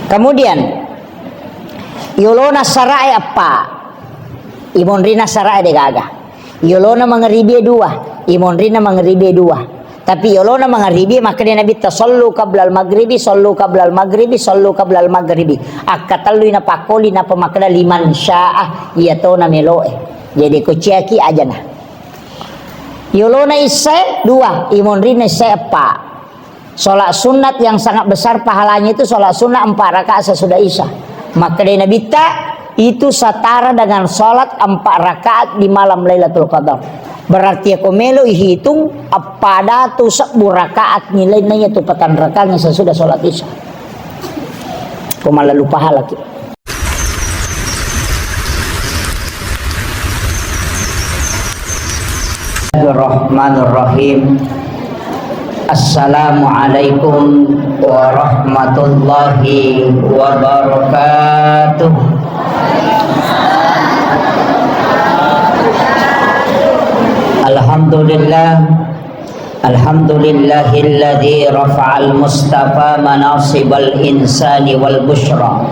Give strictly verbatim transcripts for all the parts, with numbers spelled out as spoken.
Kemudian, yolona sarae eppa, imonrina sarae degaga. Yolona mangaribi dua, imonrina mangaribi dua. Tapi yolona mangaribi, makkeda Nabitta, "Sallu qablal maghribi, sallu qablal maghribi, sallu qablal maghribi." Akkatellui napakkoli, napa makkeda, "Liman syaa," iya tona meloe. Jadi, kociaki ajana. Yolona issae dua, imonrina issae eppa. Sholat sunat yang sangat besar pahalanya itu sholat sunat empat rakaat sesudah Isya. Makkedai Nabitta, itu setara dengan sholat empat rakaat di malam Lailatul Qadar. Berarti ko melo ihitung, eppa datu sebbu rakaat nilainna iya tu patang rakaat sesudah sholat Isya. Ko mallalu pahalaki. Bismillahirrahmanirrahim. Assalamualaikum warahmatullahi wabarakatuh. Alhamdulillah. Alhamdulillahilladzi rafa'al mustafa manasibal insani wal busyra.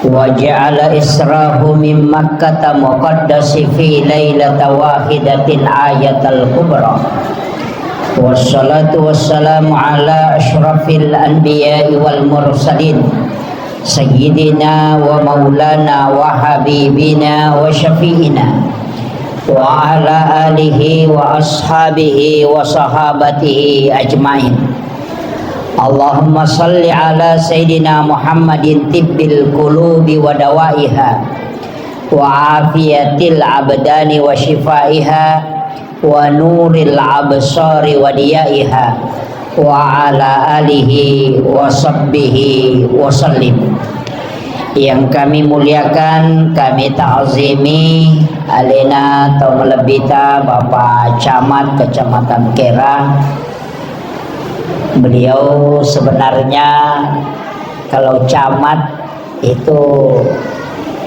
Wa ja'ala israhu min Makkata muqaddasi fi lailata wahidatin ayatal kubra. Wassalatu wassalamu ala asyrafil anbiya'i wal mursalin. Sayyidina wa maulana wa habibina wa syafi'ina wa ala alihi wa ashabihi wa sahabatihi ajmain. Allahumma salli ala Sayyidina Muhammadin tibbil qulubi wa dawaiha, wa afiyatil abdani wa shifaiha, wa nuril absari wa diyaiha, wa ala alihi wa sahbihi wa sallim. Yang kami muliakan, kami ta'zimi alena tau malebbita Bapak Camat Kecamatan Kera. Beliau sebenarnya kalau camat itu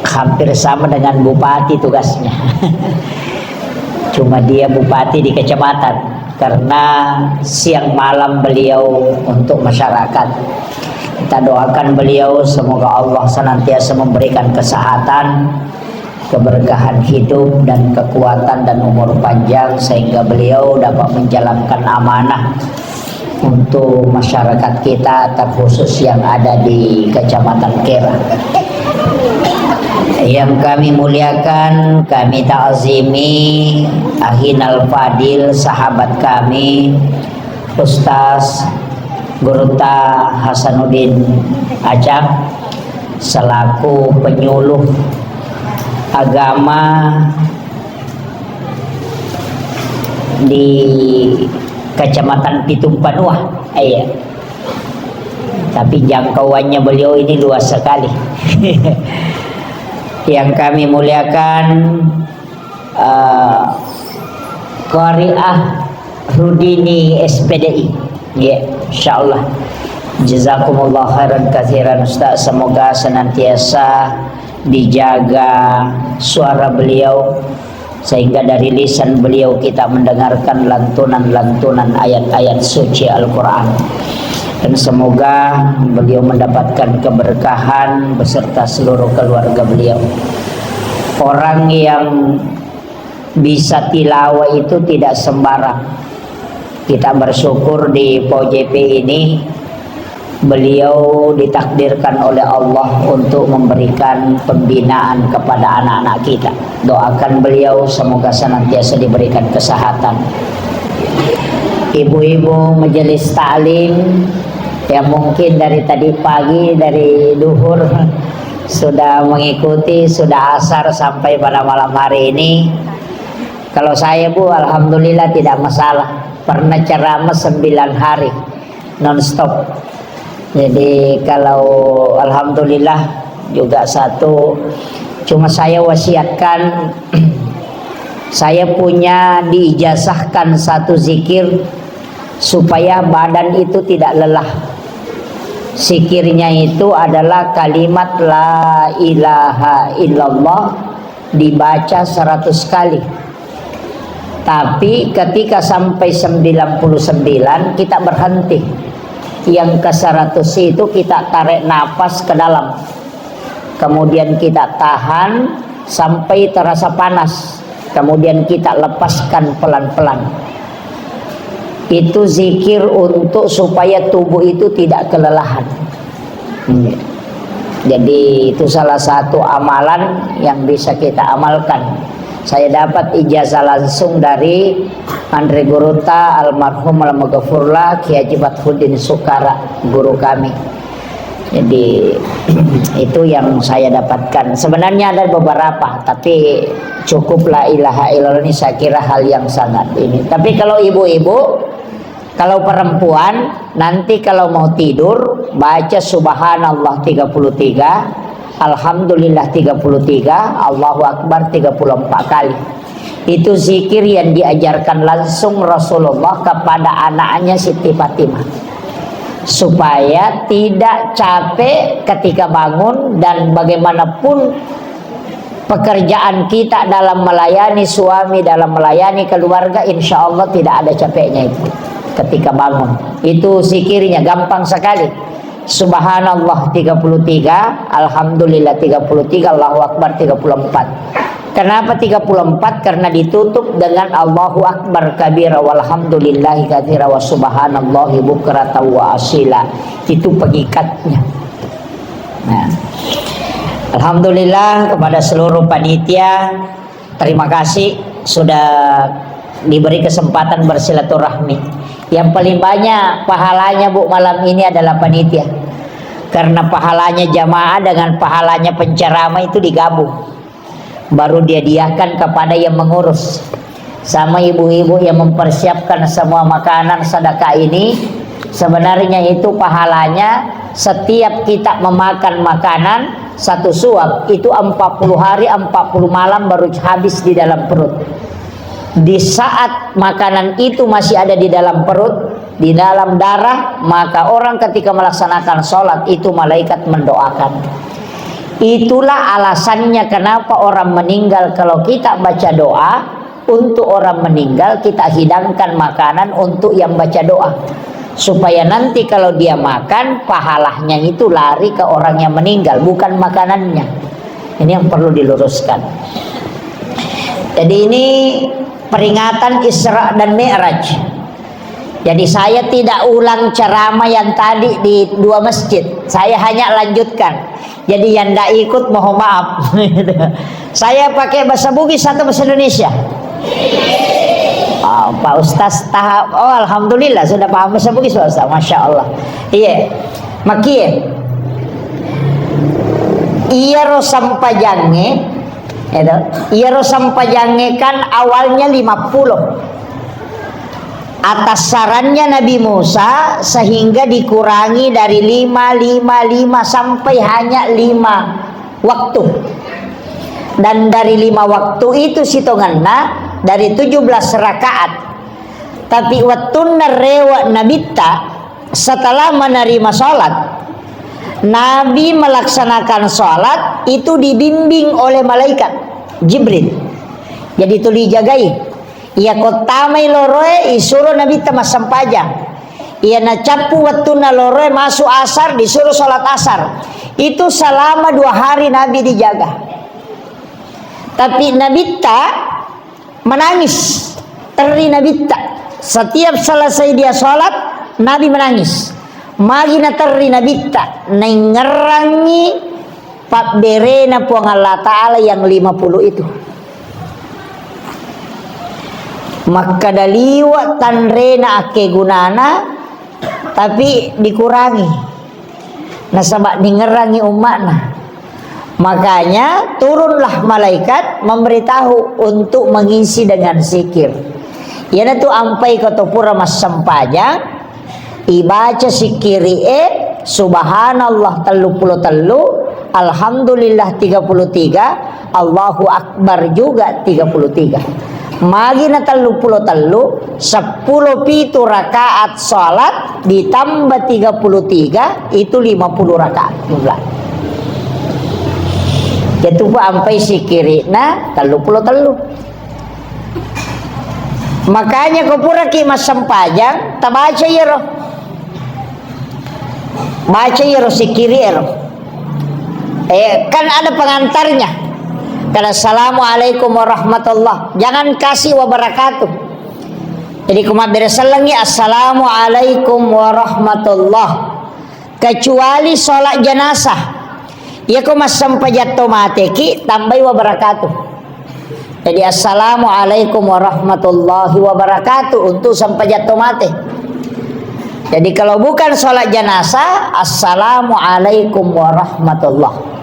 hampir sama dengan bupati tugasnya. Cuma dia bupati di kecamatan, karena siang malam beliau untuk masyarakat. Kita doakan beliau, semoga Allah senantiasa memberikan kesehatan, keberkahan hidup, dan kekuatan dan umur panjang, sehingga beliau dapat menjalankan amanah untuk masyarakat kita, terkhusus yang ada di Kecamatan Kera. Yang kami muliakan, kami ta'zimi Akhinal Fadil, sahabat kami, Ustaz Gurutta Hasanuddin Acap, selaku penyuluh agama di Kecamatan Pitung Panua. Iya. Tapi jangkauannya beliau ini luas sekali. Yang kami muliakan, eh, Qariah Rudini S P D I. Ya, insyaallah. Jazakumullah khairan katsiran, Ustaz. Semoga senantiasa dijaga suara beliau, sehingga dari lisan beliau kita mendengarkan lantunan-lantunan ayat-ayat suci Al-Quran. Dan semoga beliau mendapatkan keberkahan beserta seluruh keluarga beliau. Orang yang bisa tilawah itu tidak sembarang. Kita bersyukur di P O J P ini, beliau ditakdirkan oleh Allah untuk memberikan pembinaan kepada anak-anak kita. Doakan beliau semoga senantiasa diberikan kesehatan. Ibu-ibu majelis taklim yang mungkin dari tadi pagi, dari duhur, sudah mengikuti, sudah asar sampai pada malam hari ini. Kalau saya, Bu, alhamdulillah tidak masalah. Pernah ceramah sembilan hari, non-stop. Jadi, kalau alhamdulillah juga satu, cuma saya wasiatkan, saya punya diijazahkan satu zikir supaya badan itu tidak lelah. Zikirnya itu adalah kalimat la ilaha illallah dibaca seratus kali. Tapi ketika sampai sembilan puluh sembilan, kita berhenti. Yang ke seratus itu kita tarik napas ke dalam. Kemudian kita tahan sampai terasa panas. Kemudian kita lepaskan pelan-pelan. Itu zikir untuk supaya tubuh itu tidak kelelahan. Hmm. Jadi, itu salah satu amalan yang bisa kita amalkan. Saya dapat ijazah langsung dari Andre Guruta, almarhum almaghfurlah, Kiai Haji Fathuddin Sukara, guru kami. Jadi, itu yang saya dapatkan. Sebenarnya ada beberapa, tapi cukup la ilaha illallah ini saya kira hal yang sangat ini. Tapi kalau ibu-ibu, kalau perempuan, nanti kalau mau tidur, baca subhanallah tiga puluh tiga, alhamdulillah tiga puluh tiga, Allahu Akbar tiga puluh empat kali. Itu zikir yang diajarkan langsung Rasulullah kepada anaknya Siti Fatimah. Supaya tidak capek ketika bangun, dan bagaimanapun pekerjaan kita dalam melayani suami, dalam melayani keluarga, insya Allah tidak ada capeknya itu ketika bangun. Itu zikirnya gampang sekali. Subhanallah tiga puluh tiga, Alhamdulillah tiga puluh tiga, Allahu Akbar tiga puluh empat. Kenapa tiga puluh empat? Karena ditutup dengan Allahu Akbar kabira, walhamdulillahi katsira, wa subhanallahi bukratan wa asila. Itu pengikatnya. Nah, alhamdulillah kepada seluruh panitia, terima kasih sudah diberi kesempatan bersilaturahmi. Yang paling banyak pahalanya, Bu, malam ini adalah panitia. Karena pahalanya jamaah dengan pahalanya penceramah itu digabung. Baru dia diakan kepada yang mengurus. Sama ibu-ibu yang mempersiapkan semua makanan sedekah ini, sebenarnya itu pahalanya setiap kita memakan makanan satu suap itu empat puluh hari, empat puluh malam baru habis di dalam perut. Di saat makanan itu masih ada di dalam perut, di dalam darah, maka orang ketika melaksanakan sholat itu malaikat mendoakan. Itulah alasannya kenapa orang meninggal, kalau kita baca doa untuk orang meninggal, kita hidangkan makanan untuk yang baca doa. Supaya nanti kalau dia makan, pahalanya itu lari ke orang yang meninggal, bukan makanannya. Ini yang perlu diluruskan. Jadi ini peringatan Isra dan Mi'raj. Jadi saya tidak ulang ceramah yang tadi di dua masjid. Saya hanya lanjutkan. Jadi yang tidak ikut, mohon maaf. Saya pakai bahasa Bugis atau bahasa Indonesia? Ah, Pak Ustaz tahap, oh, alhamdulillah sudah paham bahasa Bugis, Pak Ustaz. Masya Allah. Iya. Makie. Iyaro sempajangnge, itu, iyaro sempajangnge kan awalnya lima puluh. Atas sarannya Nabi Musa, sehingga dikurangi dari lima, lima, lima sampai hanya lima waktu. Dan dari lima waktu itu sitongenna dari tujuh belas rakaat. Tapi wettunna rewe' Nabitta, setelah menerima salat, Nabi melaksanakan salat itu dibimbing oleh malaikat Jibril. Jadi tuli jagai. Iya kottamai loroe, isuro Nabitta massempajang. Iya nacappu wettunna loroe, masuk asar, disuruh salat asar. Itu selama dua hari Nabi dijaga. Tapi Nabitta menangis. Terri Nabitta. Setiap selesai dia salat, Nabi menangis. Magi naterri Nabitta, naingngerangngi pabberena Puang Allah Ta'ala yang lima puluh itu. Makkeda liwe' tanrena akkegunana, tapi dikurangi. Nasaba' ningngerangngi umma'na. Makanya turunlah malaikat memberitahu untuk mengisi dengan zikir. Iyanatu ampai ko to pura massempajang, ibaca sikkiri'e, subhanallah tellu pulo tellu, alhamdulillah tiga puluh tiga, Allahu Akbar juga tiga puluh tiga. Magi na tellu pulo tellu, seppulo pitu rakaat salat ditambah tiga puluh tiga, itu lima puluh rakaat jumlah. Itu ampai sikkiri'na tellu pulo tellu. Makanya ko puraki massempajang, tabaca iyaro. Baca iyaro sikkiri ero. Eh, kan ada pengantarnya. Kalau assalamualaikum warahmatullah, jangan kasih wabarakatuh. Jadi, ko mabbere sellengi, "Assalamualaikum warahmatullah." Kecuali sholat jenazah. Iya, ko massempajang to mateki, tambai wabarakatuh. Jadi, "Assalamualaikum warahmatullahi wabarakatuh" untuk sempajang to mate. Jadi, kalau bukan sholat jenazah, "Assalamualaikum warahmatullah."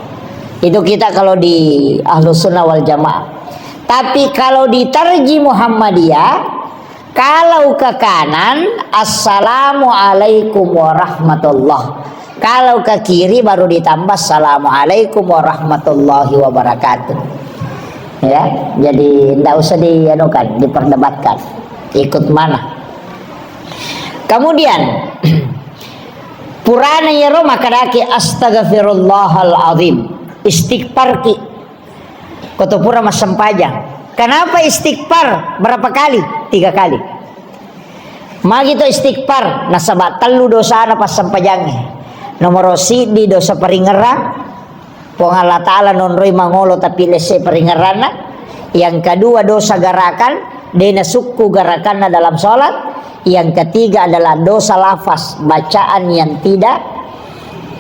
Itu kita kalau di Ahlus Sunnah wal Jamaah. Tapi kalau di Tarji Muhammadiyah, kalau ke kanan, "Assalamualaikum warahmatullah." Kalau ke kiri baru ditambah, "Assalamualaikum warahmatullahi wabarakatuh." Ya, jadi ndak usah dianukan, diperdebatkan. Ikut mana? Kemudian, purana iyaro makkedaki, "Astaghfirullahal azim." Istighfarki. Ko to pura massempajang. Kenapa istighfar? Berapa kali? Tiga kali. Magi to istighfar, nasaba tellu dosana passempajangnge. Nomoro siddi dosa paringerang, Puang Allah Ta'ala nonroi mangolo tapi lesse paringeranna. Yang kedua dosa gerakan, de nasukku gerakanna dalam sholat. Yang ketiga adalah dosa lafaz, bacaan yang tidak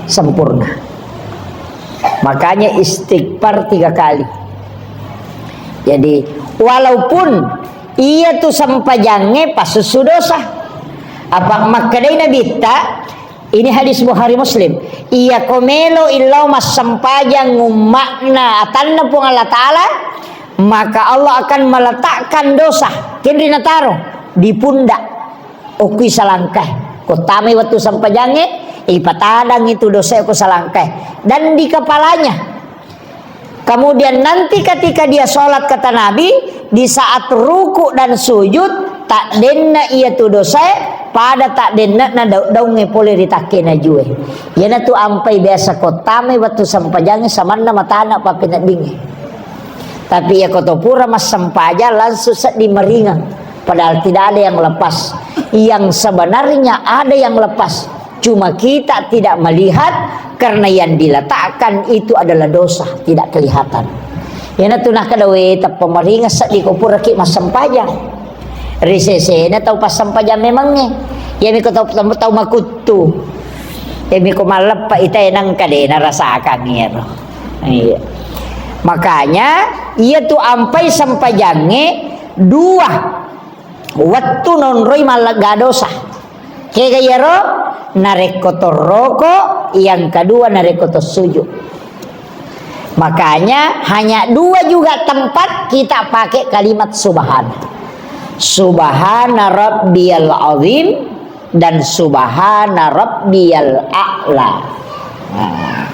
sempurna. Makanya istighfar tiga kali. Jadi, walaupun iya tu sempajangnge pasussu dosa. Apa makkedai Nabitta, ini hadis Bukhari Muslim, "Iya ko melo illau massempajang umma'na atanna Puang Allah Ta'ala, maka Allah akan meletakkan dosa." Kenri nataro di pundak. Okkui salangkae. Ko tamai wettu sempajangnge, ipatadang itu dosa ko salangkae. Dan di kepalanya. Kemudian nanti ketika dia sholat, kata Nabi, di saat ruku dan sujud, takdenna iya tu dosae, pada takdenna na dau-, daungnge pole ri takke najue. Iyanatu ampai biasa ko tamai wettu sempajangnge samanna matana pappeneddingnge. Tapi iya ko to pura massempajang langsung seddi meringang. Padahal tidak ada yang lepas. Yang sebenarnya ada yang lepas. Cuma kita tidak melihat karena yang diletakkan itu adalah dosa, tidak kelihatan. Iyanatu nakkeda we teppa meringang seddi ko puraki massempajang. Ri sesena tau passempajang memangnge. Iyami ko tau, tau, tau makuttu. Iyami ko malleppa ita enang kadena rasakan iyaro. Iya. Makanya, iya tu ampai sempajangnge dua wettu nonroi mallegga dosa. Kega iyaro? Narekko torroko, yang kedua narekko tossuju. Makanya, hanya dua juga tempat kita pakai kalimat subhana. Subhana rabbiyal azim dan subhana rabbiyal a'la. Nah,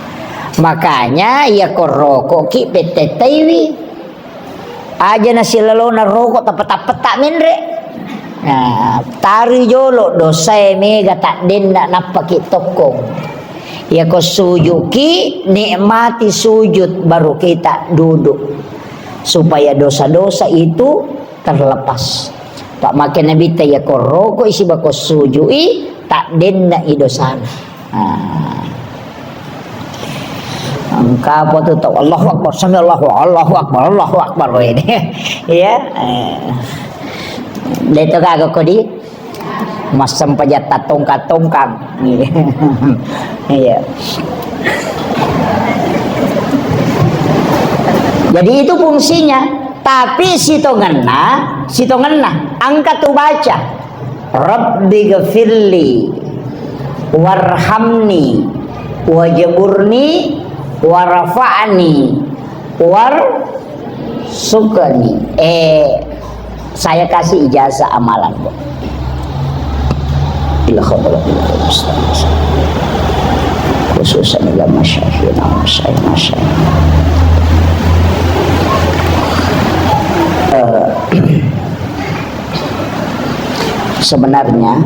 makanya iya ko rokoki pettettaiwi. Aja nasilolona roko tappa-tappetta menre. Nah, tari jolo dosae mega takdenna nappaki tokkong. Iya ko sujuki, nikmati sujud baru kita duduk. Supaya dosa-dosa itu terlepas. Pak make Nabi ta iya ko roko isi bako sujui, takdenna i dosana. Ah. Engka apa tu tau Allahu Akbar, sami Allahu, Allahu Akbar, Allahu Akbar, wede. Iya. Eh. Deto gaga kodi. Massempajang tattongkang-tongkang. Iya. Jadi itu fungsinya. Tapi sitongenna, sitongenna, engka tu baca, "Rabbi gfirli, warhamni, wajburni, warfa'ni, war-" Sukani. Eh, saya kasih ijazah amalan, Bu. Ila khadratil Ustaz. Khususan ila masyayikhina, masyaikh, masyaikh. Eh, sebenarnya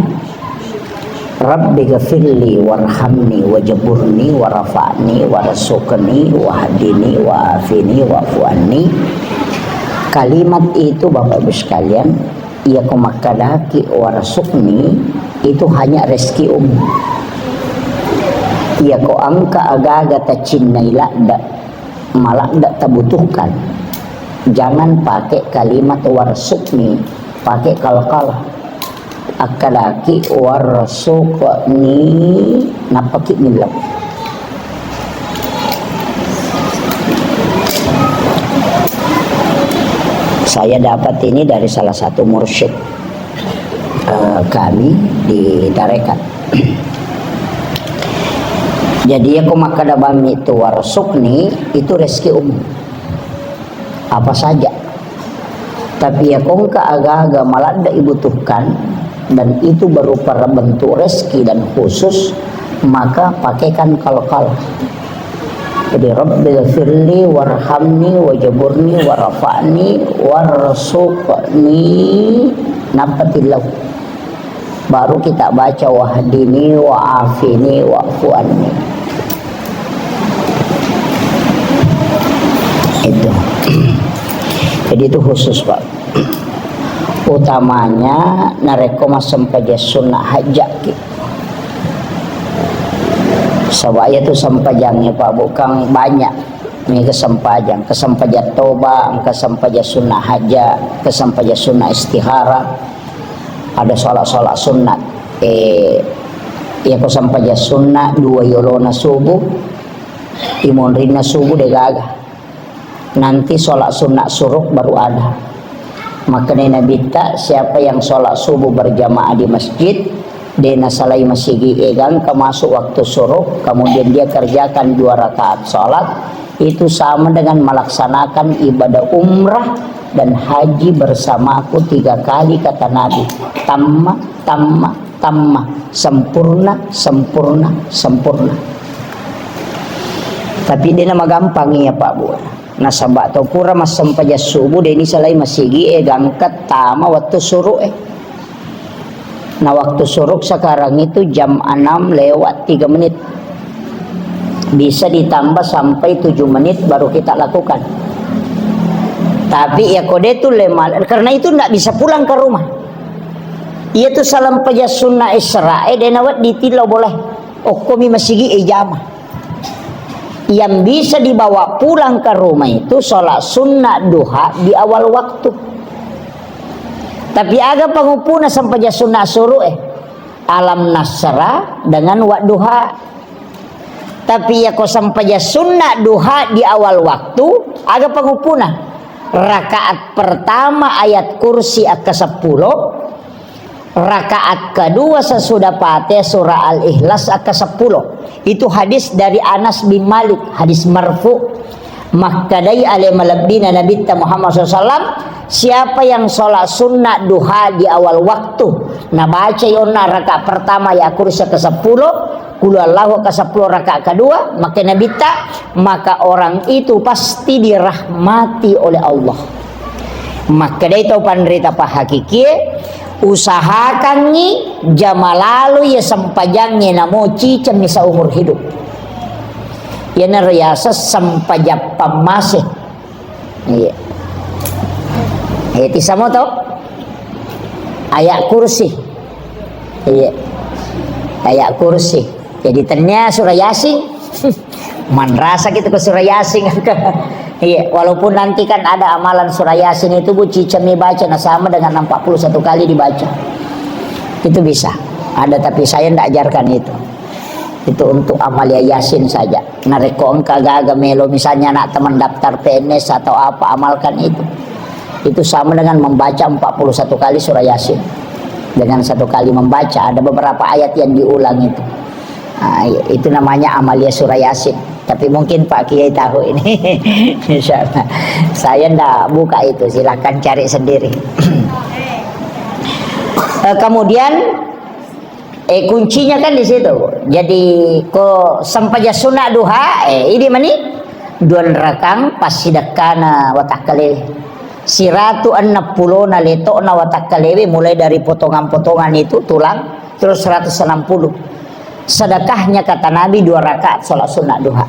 Rabbi ghafirli warhamni wajburni warfa'ni warzuqni wahdini wa'afini wa'fu anni. Kalimat itu, Bapak Ibu sekalian, iya ko makkadaki warzuqni, itu hanya rezeki umum. Iya ko engka aga-aga tacinnai ladda, maladda tabutuhkan, jangan pakai kalimat warzuqni, pakai qalqalah. Akkadaki warzuqni, nappaki millau. Saya dapat ini dari salah satu mursyid, eh, kami di tarekat. Jadi, iya ko makkeda bammi tu warzuqni, itu rezeki umum. Apa saja. Tapi iya ko engka aga-aga maladda ibutuhkan, dan itu berupa bentuk rezeki dan khusus, maka pakaikan qalqalah. Jadi, "Rabbighfirli warhamni wajburni warfa'ni warzuqni," nappa tillau. Baru kita baca, "Wahdini wa'afini wa'fu anni." Itu. Jadi, itu khusus, Pak. Utamanya narekko massempajang sunnah hajjaki. Saba' iya tu sempajangnya, Pak, bukan banyak. Ini kesempajang, kesempajang toba, kesempajang sunnah hajat, kesempajang sunnah istihara. Ada sholat-sholat sunat. Eh, iya ko sempajang sunnah dua yolona subuh, imonrinna subuh de gaga. Nanti sholat sunat suruk baru ada. Makanya Nabitta, siapa yang sholat subuh berjamaah di masjid, de nasalai masigi, egangka masuk waktu suruk, kemudian dia kerjakan dua rakaat sholat, itu sama dengan melaksanakan ibadah umrah dan haji bersamaku tiga kali, kata Nabi. Tamma, tamma, tamma, sempurna, sempurna, sempurna. Tapi de namagampang iya, Pak, Bu. Nasaba to pura massempajang subuh, de nisalai masigi, eh, gangka tama wettu suruh, eh. Nah, waktu suruh sekarang itu jam enam lewat tiga menit. Bisa ditambah sampai tujuh menit baru kita lakukan. Tapi iya ko de tu le mal-, karena itu ndak bisa pulang ke rumah. Iya tu sempajang sunnah Isra, eh, de nawedding tillau boleh. Okkomi masigi, eh, jama. Yang bisa dibawa pulang ke rumah itu sholat sunnah duha di awal waktu. Tapi aga pangupuna sempajang sunnah suruh, eh? Alam Nasra dengan Wadduha. Tapi iya ko sempajang sunnah duha di awal waktu, aga pangupuna? Rakaat pertama ayat kursi akka seppulo, rakaat kedua sesudah Fatihah surah Al-Ikhlas akka seppulo. Itu hadis dari Anas bin Malik, hadis marfu. Makkedai ale malebbina Nabitta Muhammad sallallahu alaihi wasallam, siapa yang sholat sunnah duha di awal waktu, nabacai onna rakaat pertama ayat kursi ke seppulo, qul huwallahu ke seppulo rakaat kedua, maka Nabitta, maka orang itu pasti dirahmati oleh Allah. Makkedai tau panrita pahakikie, usahakangngi jama lalo iya sempajangnge namo cicemmi saumur hidup. Iyanaro yaseng sempajang pammase. Iya. Eh, tisamo to? Ayat kursi. Iya. Ayat kursi. Jadi tennia surah Yasin. Manrasa gitu ke surah Yasin. Iya, walaupun nanti kan ada amalan surah Yasin itu, Bu, cicemmi baca, nah, sama dengan empat puluh satu kali dibaca. Itu bisa. Ada, tapi saya ndak ajarkan itu. Itu untuk amalia Yasin saja. Narekko engka gaga melo, misalnya anak teman daftar P N S atau apa, amalkan itu. Itu sama dengan membaca empat puluh satu kali surah Yasin. Dengan satu kali membaca, ada beberapa ayat yang diulang itu. Ah, itu namanya amalia surah Yasin. Tapi mungkin Pak Kiai tahu ini. Insya Allah. Saya ndak buka itu, silahkan cari sendiri. Eh, kemudian, eh, kuncinya kan di situ. Jadi, ko sempajang sunat duha, eh, idi mani duanrakang passidekkana watakkale. Siratu enneng pulona letokna watakkalewe, mulai dari potongan-potongan itu, tulang, terus seratus enam puluh. Sedekahnya, kata Nabi, dua rakaat sholat sunat duha.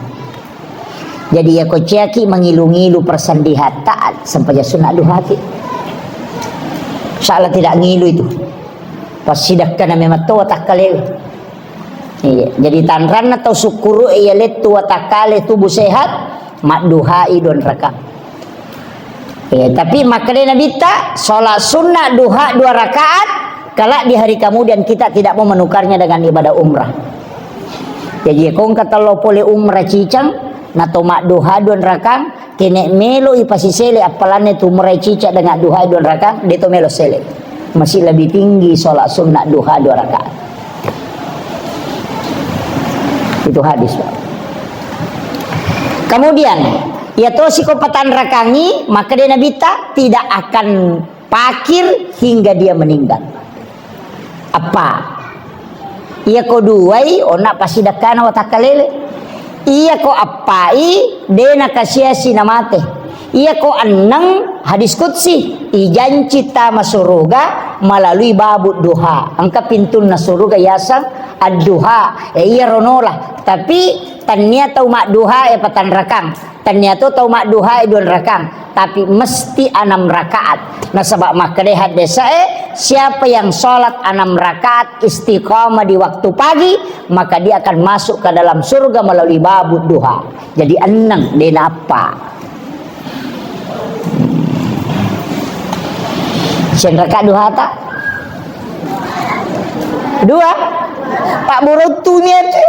Jadi, iya ko ciaki mangilu-ngilu persendihatta, sempajang sunat duhaki. Salah tidak ngilu itu. Passidekkana memang to watakkalewe. Iya, jadi tanranna tau sukkuru iya lettu watakkale tubuh sehat, madduhai dua rakang. Iya, tapi makkedai Nabitta, sholat sunnah duha dua rakaat, kelak di hari kemudian kita tidak mau menukarnya dengan ibadah umrah. Jadi, kongka tello pole umrah cicang, nato madduha dua rakang, kene melo ipasisele appalanne tu umrah cicang dengan duha dua rakang, deto melo sele. Masih lebih tinggi sholat sunnah duha dua rakaat. Itu hadis, Pak. Kemudian, iya tosi ko patanrakangi, maka dia Nabitta tidak akan pakir hingga dia meninggal. Apa? Iya ko duai, ona pasti dakana watakkalele. Iya ko appai, dena kasiasi namate. Iya ko enneng, hadis qudsi, ijanci tama suruga melalui babu duha. Engka pintunna suruga yaseng ad-duha. E, iya ronola. Tapi tania tau madduha e patanrakang. Tania to tau madduha e dua rakang. Tapi mesti enam rakaat. Nasaba makkeda hadis e, siapa yang sholat enam rakaat istiqamah di waktu pagi, maka dia akan masuk ke dalam surga melalui babu duha. Jadi enneng, dena appa. Siang raka duhata? Dua? Pak Buruttu mi itu.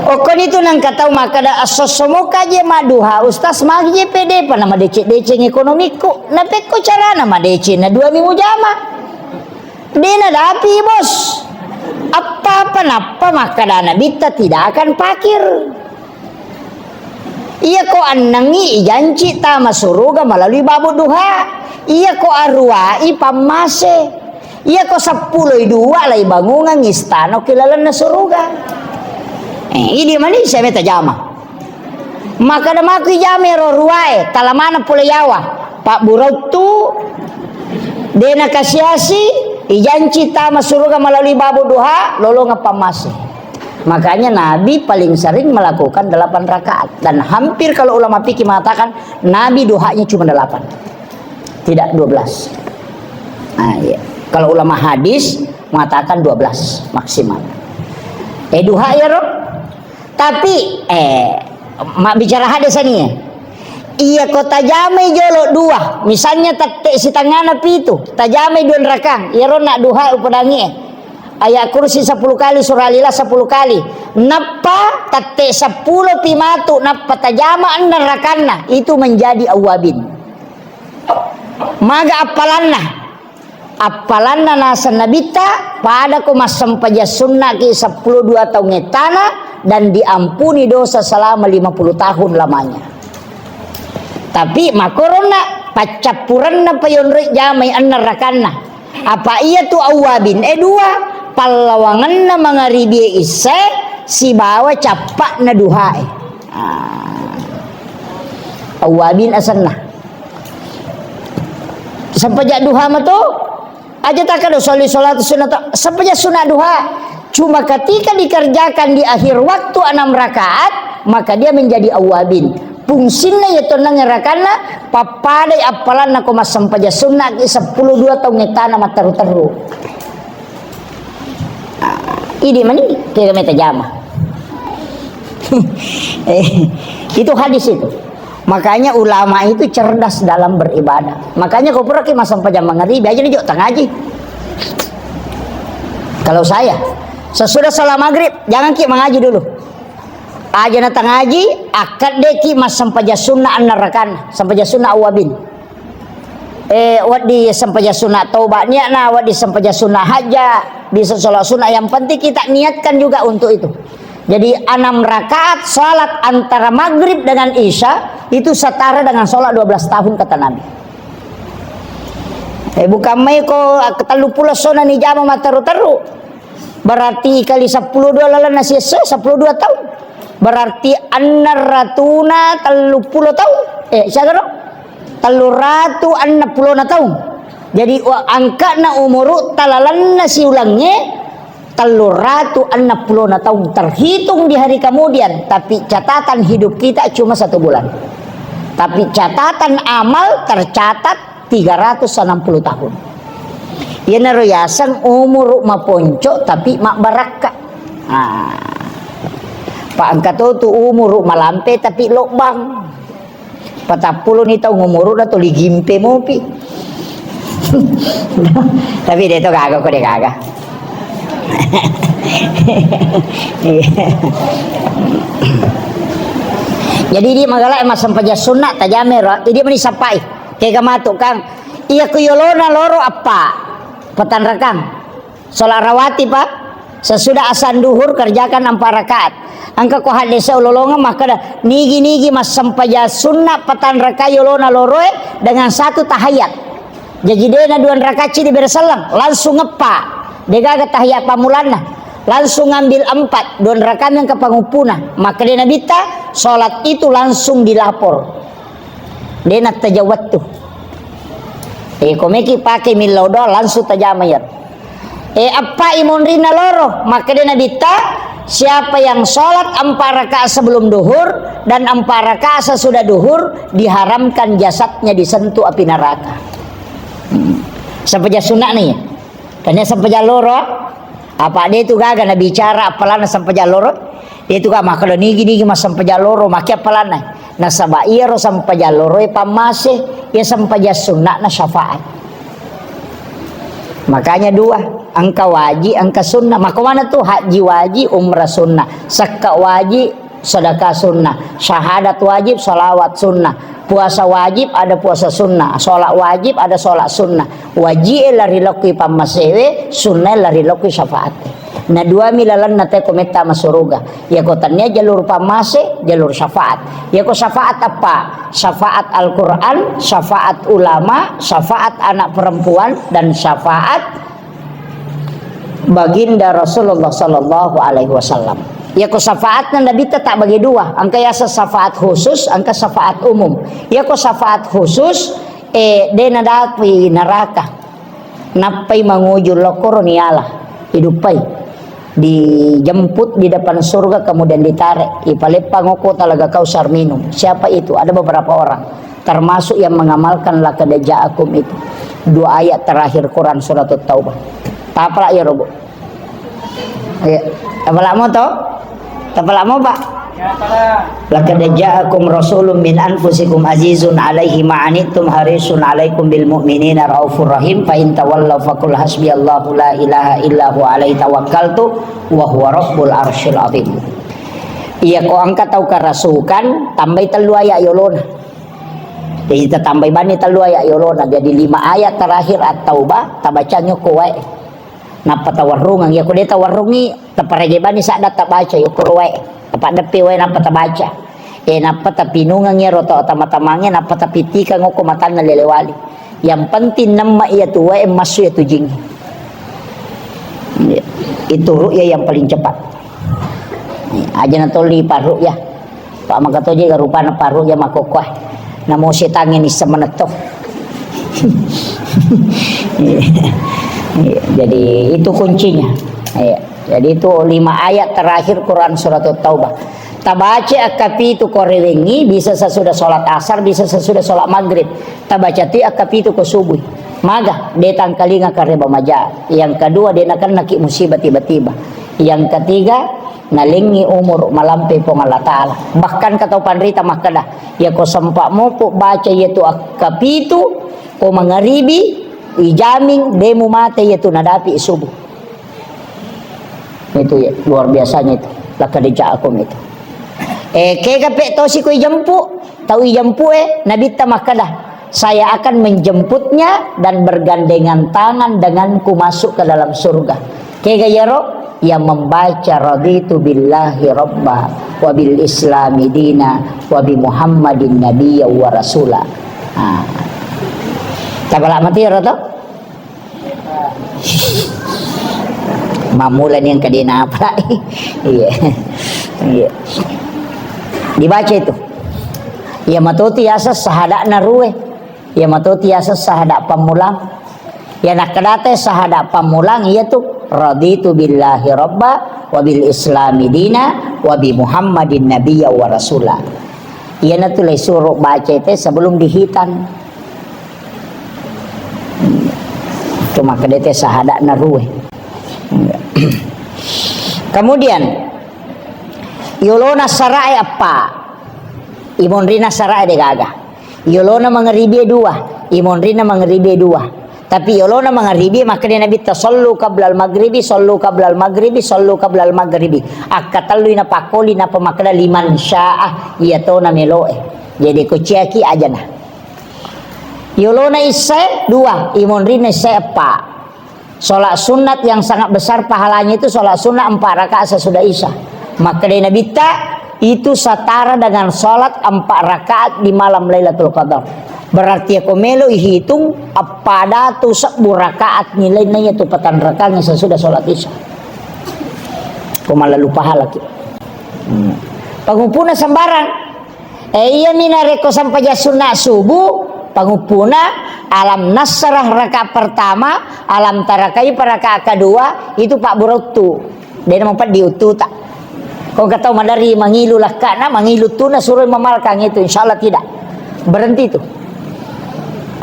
Okkoni tu nang katau makkeda, "Assosso moka je madduha, Ustaz, magi je pede pa nama deceng-deceng ekonomiku." Napekko carana madeceng na dua mi mujama. Dena dapi, Bos. Apa-apa nappa makkada Nabitta tidak akan pakir. Iya ko annengngi ijanci tama suruga melalui babu duha. Iya ko aruai pammase. Iya ko seppuloi dua lai bangungang istana ki lalenna suruga. Eh, idi mani saya meta jama. Makkada mako ijame ro ruae, tala maneng pole yawa. Pak Buruttu, dena kasiasi, ijanci tama suruga melalui babu duha, lolongeng pammase. Makanya Nabi paling sering melakukan delapan rakaat. Dan hampir kalau ulama fikih mengatakan, Nabi duhanya cuma delapan. Tidak dua belas. Nah, iya. Kalau ulama hadis mengatakan dua belas maksimal. Eh, duha ya, Rob? Tapi, eh, ma-, bicara hadis ini ya. Iya ko tajamai jolo dua, misalnya tette sitangana pitu, tajamai dua rakang, iyaro na duha upodangi e. Ayat kursi sepuluh kali, surah Al-Ikhlas sepuluh kali. Nappa tette sepuluh pi matu, nappa tajama enneng rakanna, itu menjadi awwabin. Maga appalanna? Appalanna naseng Nabitta, pada ko massempajang sunnaki seppulo dua taung ettana dan diampuni dosa selama lima puluh tahun lamanya. Tapi makoronna paccappurenna payonroi jamai enneng rakanna. Apa iya tu awwabin e dua, pallawangenna mangaribie issae sibawa cappa'na duhae. Ah. Awwabin asenna. Sempajang duha mato, aja takkeda sholli sholatu sunnata, sempajang sunat duha. Cuma ketika dikerjakan di akhir waktu enam rakaat, maka dia menjadi awwabin. Fungsinna iya tonnang rakanna, pappadai appalanna ko massempajang sunnaki seppulo dua taung ettana matteru-teru. Ah, idi mani, kega meta jama. Eh, itu hadis itu. Makanya ulama itu cerdas dalam beribadah. Makanya ko puraki massempajang mangaribi, aja ni jo tangaji. Kalau saya, sesudah salat maghrib, jangan ki mangaji dulu. Aja na tangaji, akkaddeki massempajang sunnah enneng rakanna, sempajang sunnah awwabin. Eh, wedding sempajang sunat toba niatna, wedding sempajang sunat hajja, bisa sholat sunat. Yang penting kita niatkan juga untuk itu. Jadi, enam rakaat sholat antara maghrib dengan isya itu setara dengan sholat dua belas tahun, kata Nabi. Eh, bukan mai ko tellu pulo sona ni jama matteru-teru. Berarti kali seppulo dua lalenna siesso, seppulo dua taung. Berarti enneng ratuna tellu pulo taung. Eh, siaga ro? Tellu ratu enneng pulona taung. Jadi, wa-, angka'na umuru talalenna siulengnge tellu ratu enneng pulona taung. Terhitung di hari kemudian, tapi catatan hidup kita cuma satu bulan. Tapi catatan amal tercatat tiga ratus enam puluh tahun. Iyanaro yaseng umuru maponco tapi mabbarakka. Ah. Pa engka to tu umuru malampe tapi lobbang. Patappulo ni taung umuru na tuli gimpe mopi. Tapi de to gaga ko de gaga. Jadi idi magala massempajang sunna tajamero, idi meni sappai. Kega matu kang, iya ku yolona loro appa patanrakang. Sholat rawatib, Pak. Sesudah azan duhur kerjakan empat rakaat. Engka ko hadese ulolongeng makkeda, nigi-nigi massempajang sunna patanraka yolona loroe dengan satu tahiyat. Jaji dena dua rakaat ci dibere selleng, langsung eppa. Degaga tahiyat pammulanna. Langsung ngambil empat, dua rakaat engka panguppuna. Makkeda Nabitta, sholat itu langsung dilapor. Dena tajawattu. Eh, komeki pake millau doang langsung tajama iyaro. Eh, eppa i monrinna loro, makkeda Nabitta, siapa yang sholat empat rakaat sebelum duhur dan empat rakaat sesudah duhur, diharamkan jasadnya disentuh api neraka. Hmm. Sempajang sunna nih. Tania sempajang loro, apa de tu gaga nabicara apalana sempajang loro? De tu gaga makkeda nigi-nigi massempajang loro, maki apalana. Nasaba iyaro sempajang loro e pammase, iya sempajang sunna na syafaat. Makanya dua, engka waji, engka sunnah. Maka mana tu haji waji, umrah sunnah, sekka waji, sedekah sunnah, syahadat wajib, salawat sunnah, puasa wajib, ada puasa sunnah, sholat wajib, ada sholat sunnah. Waji e lari lokki pammasewe, sunnah e lari lokki syafaat. Na dua mi lalenna te ko metta masuruga. Iya ko tania jalur pammase, jalur syafaat. Iya ko syafaat apa? Syafaat Al-Quran, syafaat ulama, syafaat anak perempuan, dan syafaat baginda Rasulullah sallallahu alaihi wasallam. Iya ko syafaatna Nabi tetap bagi dua. Engka yaseng syafaat khusus, engka syafaat umum. Iya ko syafaat khusus, eh, de nadapi neraka. Nappai manguju lokoro niala, iduppai. Dijemput di depan surga, kemudian ditarik. Ipaleppang oko talaga Kausar minum. Siapa itu? Ada beberapa orang. Termasuk yang mengamalkan laqad ja'akum itu. Dua ayat terakhir Quran surat Taubah. Tapalak ya, Robo. Iya. Tapalak mo to? Tapalak mo, Pak? Laqad ja'akum rasulun min anfusikum azizun alaihi ma anittum harisun alaikum bil mu'minina raufur rahim. Fa in tawallaw faqul hasbiyallahu la ilaha illa huwa alaihi tawakkaltu wa huwa rabbul arsyil azim. Iya ko engka tau karasukan, tambai tellu ayat yolona. Jadi tatambai bani tellu ayat yolona. Jadi lima ayat terakhir At-Taubah, tabacang ko wae. Nappa tawarrungeng, iya ko de tawarrungi, taparege bani sadda tabaca, iya ko wae. Tapaddeppe wae nappa tabaca. Eh, nappa tapinungeng iyaro tau tama-tamange, nappa tapittikeng okko matanna lele wali. Yang penting nemma iya tu wae massu iya tu jing. Itu ruqyah yang paling cepat. Aja na toli parruqyah. Pak maka toje ga rupana parruqyah makokkoe. Namo setangnge nisseng manetto. Iya. Iya. Jadi itu kuncinya. Iya. Jadi itu lima ayat terakhir Quran surat Taubah. Tabaca akkapitu ko rewengi, bisa sesudah sholat asar, bisa sesudah sholat maghrib. Tabaca ti akkapitu ko subuh. Maga, de tangkalinga kareba maja. Yang kedua, de nakennaki musibah tiba-tiba. Yang ketiga, nalengi umur malampe Puang Allah Ta'ala. Bahkan kata panrita makkeda, ya ko sempa moko baca iya tu akkapitu, ko mangaribi, ijamin demu mate iya tu nadapi subuh. Itu ya, luar biasanya itu. Laqad ja'akum itu. Eh, kega pe tosi ko ijempu, tau ijempu e, Nabitta makkeda, "Saya akan menjemputnya dan bergandengan tangan denganku masuk ke dalam surga." Kega yaro? Yang membaca raditu billahi rabba wa bil islami dina wa bi Muhammadin nabiyya wa rasula. Ah. Tapalak mati yaro to? Mammula ni engka dena apa? Iya. Iya. Dibaca itu. Iya matoti yaseng sahada'na ruwe. Iya matoti yaseng sahada' pammulang. Iya nakkedate sahada' pammulang iya tu raditu billahi rabba wa bil islami dina wa bi Muhammadin nabiyya wa rasula. Iyanatu le suro baca te sebelum dihitan. Tu Makkeda te sahada'na ruwe. Kemudian, yolona sara'e eppa, imonrina sara'e degaga. Yolona mangaribie dua, imonrina mangaribie dua. Tapi yolona mangaribie, makkeda Nabitta, "Sallu qablal maghribi, sallu qablal maghribi, sallu qablal maghribi." Akkatellui napakkoli, napa makkeda, "Liman syaa," iyatona meloe. Jadi, ko ciaki ajana. Yolona issae dua, imonrina issae eppa. Sholat sunat yang sangat besar pahalanya itu sholat sunat empat rakaat sesudah Isya. Makkedai Nabitta, itu setara dengan sholat empat rakaat di malam Lailatul Qadar. Berarti ko melo ihitung, eppa datu sebbu rakaat nilaina iya tu patanrakangnge sesudah sholat Isya. Ko mallalu pahalaki. Hmm. Panguppuna sembarang. Eh, iyami narekko sempajang sunna subuh, panguppuna alam nasrah rakaat pertama, alam tara kaifa rakaat kedua, itu pabburuttu. Dena mapeddi uttuta. Ko engka tau maderri mangilu lakkana, mangilu tuna, suroi mamalkang itu, insyaallah tidak. Berhenti itu.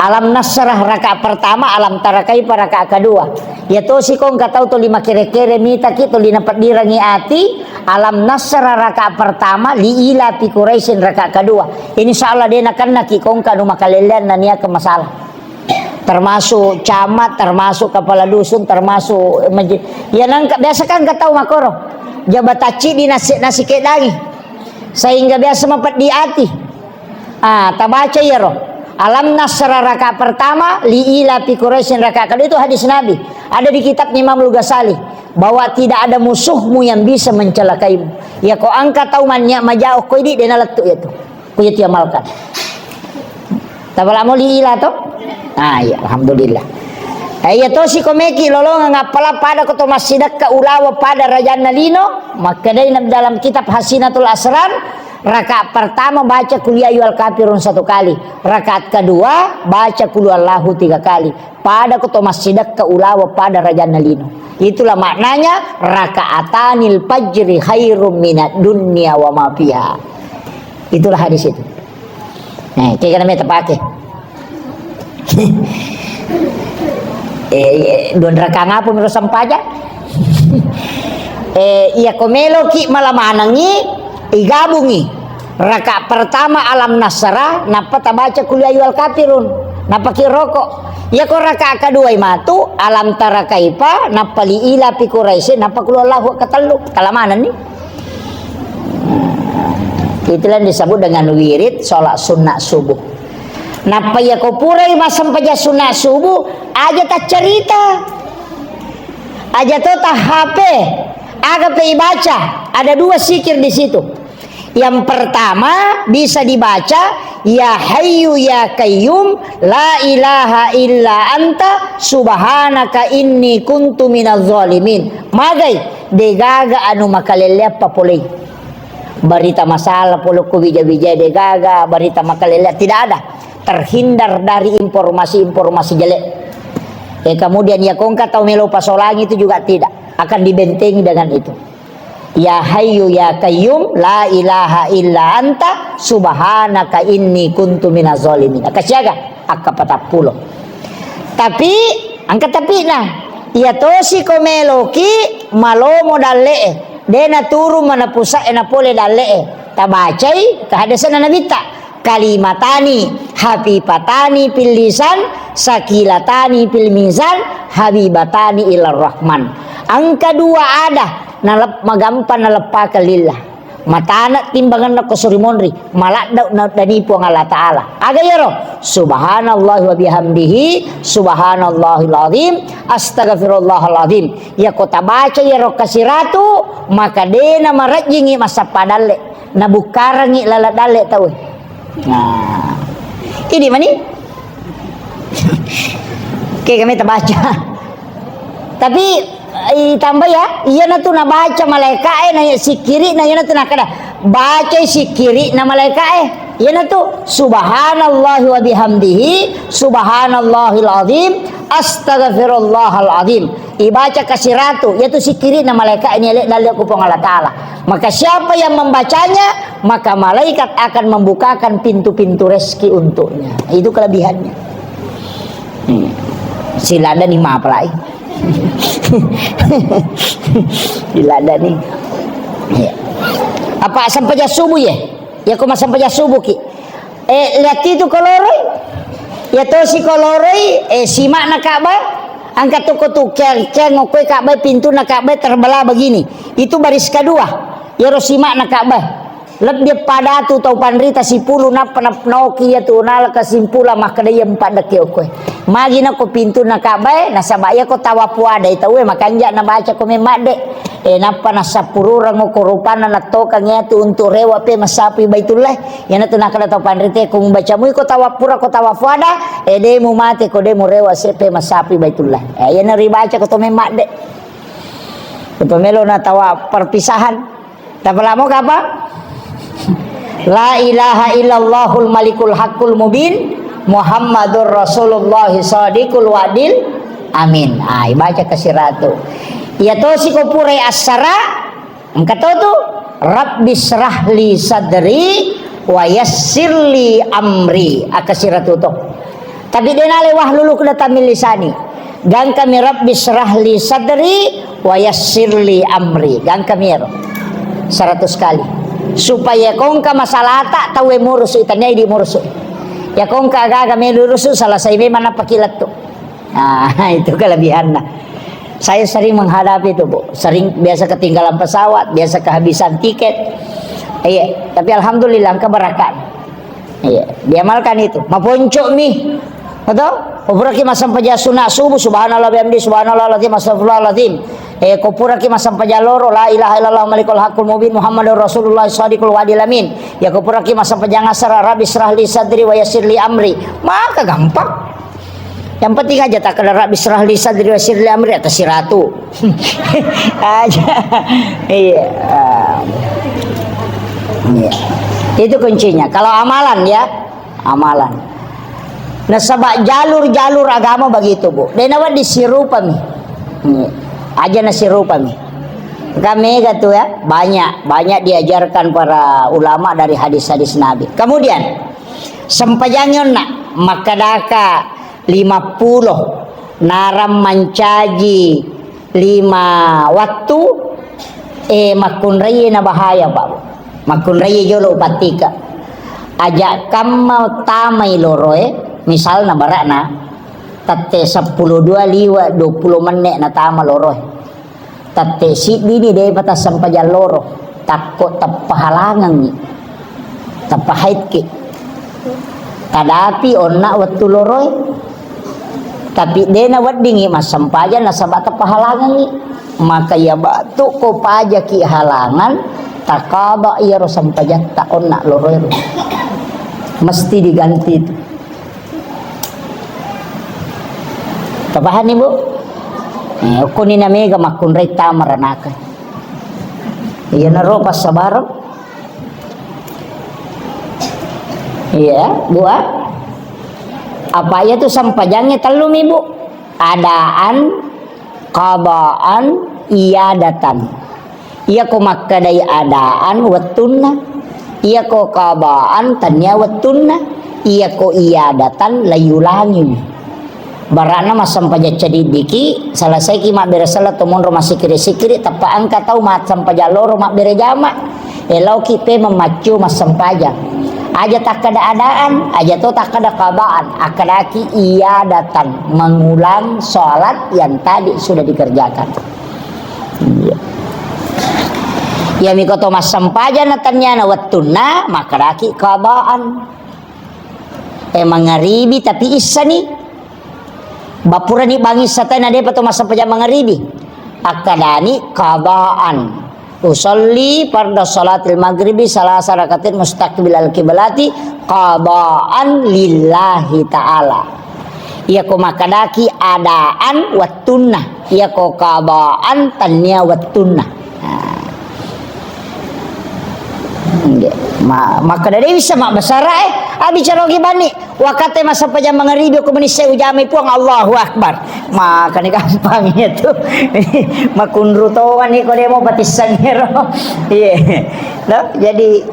Alam nasrah rakaat pertama, alam tara kaifa rakaat kedua. Iya tosi ko engka tau tuli makere-kere mitaki, tuli napeddirangi ati, alam nasrah rakaat pertama, li ila fi Quraisyin rakaat kedua. Insyaallah de nakennaki ko engka nu makalelleang naniakan masalah. Termasuk camat, termasuk kepala dusun, termasuk maje-, ya nangka biasa kan engka tau makoro. Jabatan cidi nasi, nasi kedangi. Sehingga biasa mapeddi ati. Ah, tabaca iyaro. Alam nasrah rakaat pertama, li ila fi Quraisyin rakaat kedua, itu hadis Nabi. Ada di kitab Imam Al-Ghazali bahwa tidak ada musuhmu yang bisa mencelakaimu. Ya ko engka tau mannia majao ko idi de nalettu itu. Ko iya tiamalkan. Tabala mo li ila to? Ah, iya, alhamdulillah. Eh, iya tosi ko meki lolongeng appala pada ko to massidekka ulawa pada rajanna lino, makkedai dalam kitab Hasinatul Asrar, rakaat pertama baca Qul ya ayyuhal kafirun satu kali. Rakaat kedua baca Qul huwallahu tiga kali. Pada ko to massidekka ulawa pada rajanna lino. Itulah maknanya rakaatanil fajri khairum minad dunya wa ma fiha. Itulah hadis itu. Eh, kega namanya tepake. Eh, eh, dua rakaat apa menurut sempaja? Eh, iya ko meloki mala manengi, igabungi. Rakaat pertama alam nasrah, nappa tabaca Qul ya ayyuhal kafirun, nappa ki roko. Iya ko rakaat kedua matu, alam tara kaifa, nappa li ila fi Quraisy, nappa Qul huwallahu katellu. Tala manenni. Itulah yang disebut dengan wirid sholat sunnah subuh. Nappa iya ko purai massempajang sunnah subuh, aja taccarita. Aja to ta H P. Aga pe ibaca? Ada dua zikir di situ. Yang pertama bisa dibaca, "Ya Hayyu ya Qayyum, la ilaha illa anta, subhanaka inni kuntu minaz zalimin." Magai, degaga anu makalelleang papolei. Berita masalah pole ko wija-wija degaga, berita makalelleang tidak ada. Terhindar dari informasi-informasi jelek. Eh, kemudian ya ko engka tau melo pasolangi itu juga tidak akan dibentengi dengan itu. Ya Hayyu ya Qayyum, la ilaha illa anta, subhanaka inni kuntu minaz zalimin. Akka siaga? Akka patappulo. Tapi, engka tapina. Iya tosi ko meloki malomo dalle'e. De naturu mana pusa'e napole dalle'e. Tabacai kehadisanna Nabitta. Kalimatani hafifatani fil lisan, sakilatani fil mizan, habibatani ilar rahman. Engka dua ada, nalep-, magampang naleppakeng lillah. Matana timbanganna ko suri monri, maladda na-, dani Puang Allah Ta'ala. Aga iyaro? Subhanallah wa bihamdihi, subhanallahil azim, astagfirullahal azim. Iya ko tabaca iyaro kasiratu, maka dena marejjingi massappa dalle. Nabukkarangngi laleng dalle tauwe. Nah, idi mani. Oke, kami terbaca. Tapi, eh, tambah ya, iyana tu nabaca malaika'e, na sikkiri'na iyana tu nakada. Baca sikkiri'na malaika'e. Iyana tu, subhanallahi wa bihamdihi, subhanallahil azim, astagfirullahal azim. Ibaca kasiratu, iyatu sikkiri'na malaika'e ni ele dalle ku Puang Allah Ta'ala. Maka siapa yang membacanya, maka malaikat akan membukakan pintu-pintu rezeki untuknya. Itu kelebihannya. Hmm. Siladani mapalai. Siladani. Iya. Apa sempajang subuh ya? Ya, ko massempajang subuh ki. Eh, lihat itu koloroi. Ya tosi koloroi, eh, simakna Ka'bah. Angkat toko tu, kiang, kiang ngokoi Ka'bah, pintunna Ka'bah terbelah begini. Itu baris kedua. Yaro simakna Ka'bah. Lebbi pada tu tau panrita sipulu nappa nap-, naoki iya tu nala kesimpulan makkeda iya empat dekke okkoe. Magi nako pintunna Ka'bah, nasaba iya ko tawaf wada tauwe makanja nabaca ko memmadde. Eh, nappa nassappurureng ko rupanna nattokang iya tu untuk rewa pe massapui Baitullah. Iyana tu nakkeda tau panrita ko mubaca mui ko tawaf pura ko tawaf wada, eh, de mu mate ko de mu rewa sepe massapui Baitullah. Eh, iyana ribaca ko to memmadde. Ko to melo na tawaf perpisahan. Tapalamo kapa? La ilaha illallahul malikul haqqul mubin, Muhammadur Rasulullah sadiqul wa'dil amin. Ah, ibaca ke siratu. Iya tosi ko purai assara, engka to tu, Rabbi syrahli sadri wa yassirli amri. Aka siratu to. Tapi de nale wahlul uqdatam min lisani. Gangkami Rabbi syrahli sadri wa yassirli amri. Gangkami ero. Seratus kali. Supaya kongka masalata tauwe murusu, itanyai di murusu. Ya kongka agaga melu rusu, selesai memang napaki lettu. Ah, itu kelebihannya. Saya sering menghadapi itu, Bu. Sering, biasa ketinggalan pesawat, biasa kehabisan tiket. Iya, tapi alhamdulillah, engka barakah. Iya, diamalkan itu. Maponco mi. Betul? Ko puraki massempajang sunat subuh, subhanallah bihamdi, subhanallah lazim, astagfirullahalazim. Eh, ko puraki massempajang loro, la ilaha illallah malikul haqqul mubin, Muhammadur Rasulullah sadiqul wa'dil amin. Ya, ko puraki massempajang asar, Rabbi syrahli sadri wa yassirli amri. Maka gampang. Yang penting aja takkeda Rabbi syrahli sadri wa yassirli amri atas siratu. Aja. Iya. Ah. Iya. Itu kuncinya. Kalau amalan ya, amalan. Nasaba jalur-jalur agama begitu, Bu. De nawedding sirupami. Iya. Aja nasirupami. Kan mega tu ya, banyak, banyak diajarkan para ulama dari hadis-hadis Nabi. Kemudian, sempajangi onna, makkedaka lima pulo, narang mancaji lima wattu, eh, makkunraie na bahaya, Pak. Makkunraie jolo upattika. Aja kamma tamai loroe, misalna bara'na, tette seppulo dua liwa dua pulo menne natama loroe. Tette siddini depa tassempajang loro, takko teppa halangengngi, teppa haidki. Tadapi onna wettu loroe, tapi de naweddingngi massempajang nasaba teppa halangengngi. Maka iya batu ko pajaki halangan, takaba iyaro sempajatta onna loroe. Mesti diganti itu. Tapahani, Bu? Eh, okkoni na mega makkunrai tama ranaka. Iyanaro passabareng. Iya, Bu, ah. Apa iya tu sempajangnge tellu mi, Bu? Adaan, qadaan, iadatan. Iyako makkedai adaan wettunna, iyako qadaan tania wettunna, iyako iadatan layulangi. Bara'na massempajang cadiddiki, selesaiki mabbere selleng to monro massikiri-sikiri, tappa engka tau massempajang loro mabbere jama, e laoki pe memaccio massempajang. Aja takkeda adaan, aja to takkeda qadaan, akkedaki iadatan, mengulang salat yang tadi sudah dikerjakan. Iya. Iya miko to massempajang na taniana wettunna, makkedaki qadaan. Eh, mangaribi tapi issani. Bapurani bangissa tena depa to massempajang mangaribi. Akkedani qadaan. Usolli farda salatil maghribi salasa rakatin mustaqbilal kiblati qadaan lillahi ta'ala. Iyako makkedaki adaan wettunna, iyako qadaan tania wettunna. Nah. Nggih. Ma-, makkeda de bisa mabbasara, eh, abicara ogi bani. Wakate massempajang mangaribi ko menisse ujamai Puang, Allahu Akbar. Makani gampang itu. Makunru tongani ko demo patissengero. Iya. No? Jadi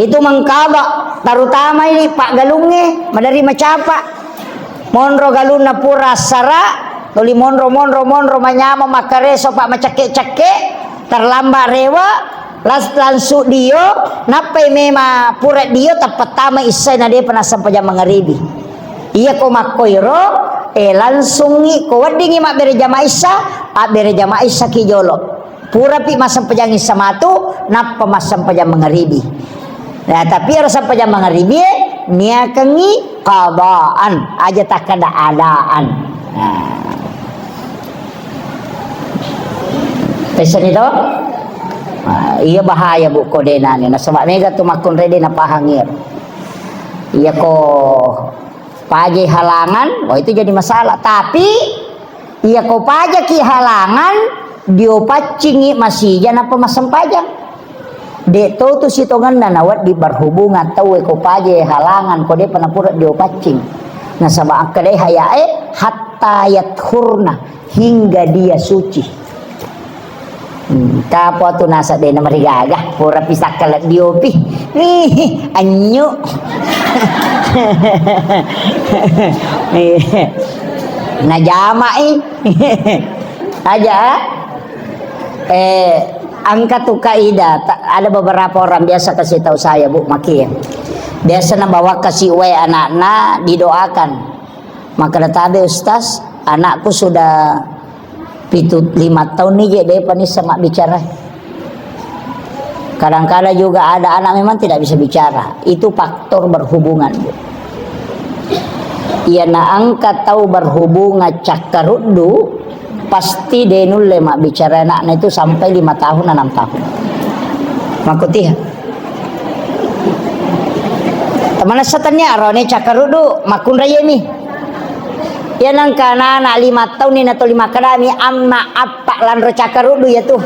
itu mengkaba, terutama ini Pak Galunge, madari macapa. Monro galunna pura assara, tuli monro, monro, monro, manyameng makkareso, pa macekke-cekke, terlambat rewe, las-, langsung dio, nappai mema pura dio, tappettama issai na depa nassempajang mangaribi. Iya ko makkoiro, eh, langsungi ko weddingi mabbere jama issa, abbere jama issa ki jolo. Purapi massempajang issa matu, nappa massempajang mangaribi. Nah, tapi ero sempajang mangaribi e, niakengngi qadaan, aja takkeda adaan. Nah. Pessani to? Nah, iya bahaya, Bu, ko denani. Nasaba mega tu makkunrai de napahangi. Iya ko paje halangan, oh, itu jadi masalah. Tapi iya ko pajaki halangan, dio paccingi masija nappa massempajang. De to tu sitongenna nawedding berhubungan tauwe ko paje halangan, ko depa napura dio paccing. Nasaba akkedai hayae hatta yathurna, hingga dia suci. Hmm, kapo tu nasa de namarigaga, pura pisakka leddi opi. Ih, anyu. Najamai. Aja, ah? Eh, engka tu kaidah, ta-, ada beberapa orang biasa kasih tahu saya, Bu, maki. Biasa nabawa kasih wae anakna, didoakan. Makkeda tabe, "Ustaz, anakku sudah pitu, lima tahun nih, je, depa nisseng mabbicara." Kadang-kadang juga ada anak memang tidak bisa bicara. Itu faktor berhubungan, Bu. Iya, na engka tau berhubungan cakkaruddu, pasti de nulle mabbicara anakna itu sampai lima tahun, enam tahun. Makkutiha. Temanessa tania rone cakkaruddu, makkunraiemi. Iya nengka anak-anak lima tahun ni nato lima kadami, amma appa lanro cakkaruddu ya tu.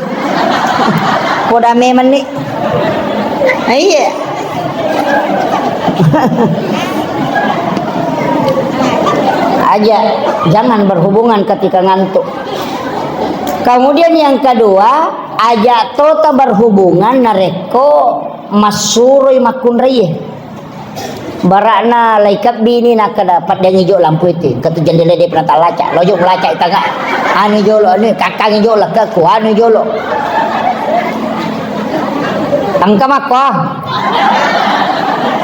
Poda memenni. Iya. Aja, jangan berhubungan ketika ngantuk. Kemudian yang kedua, aja tota berhubungan narekko massuroi makkunraie. Bara'na laikebbini nakkeda, "Paddeangngi jo lampu itu, engka tu jendela de pernah talaca, lojo melaca itanga, anu jolo, anu kakkangi jolo, ke ku anu jolo." Engka makko.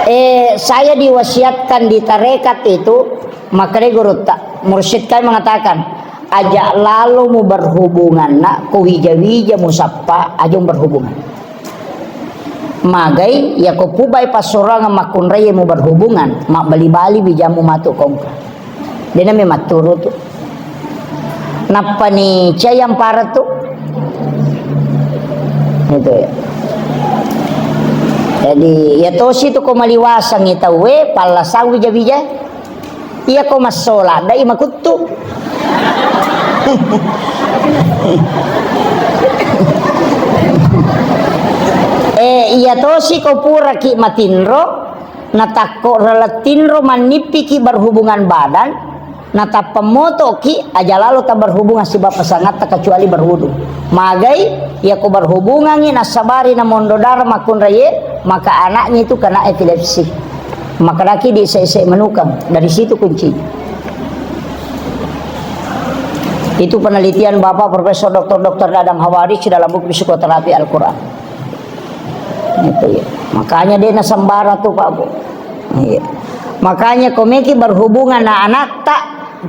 Eh, saya diwasiatkan di tarekat itu, makanya gurutta, mursyid kai mengatakan, "Aja lalo mu berhubungan, nak, ko wija-wija mu sappa, aja berhubungan." Magai, yako pubai passorangeng makkunraie mu berhubungan, mabbali-bali wijamu matu kongka. Dena memang turu tu. Nappani cayang paratu. Itu ya. Jadi, ya tosi tu ko maliwasangi tauwe, pallasang wija-wija. Iya ko massola, dai makuttu. Eh, iya tosi ko puraki matinro, natakko rala tinro mannippiki berhubungan badan, natappa motoki, aja lalo ta berhubungan sibawa pasangatta kecuali berwudu. Magai, iya ko berhubungangi nassabari na mondo dara makkunraie, maka anaknya itu kena epilepsi. Makkedaki di ese-ese menukang, dari situ kuncinya. Itu penelitian Bapak Profesor Doktor Doktor Dadang Hawarij dalam buku Psikoterapi Al-Quran. Itu ya. Makanya dia nasembara tuh, Pak, Bu. Iya. Makanya komeki berhubungan na anatta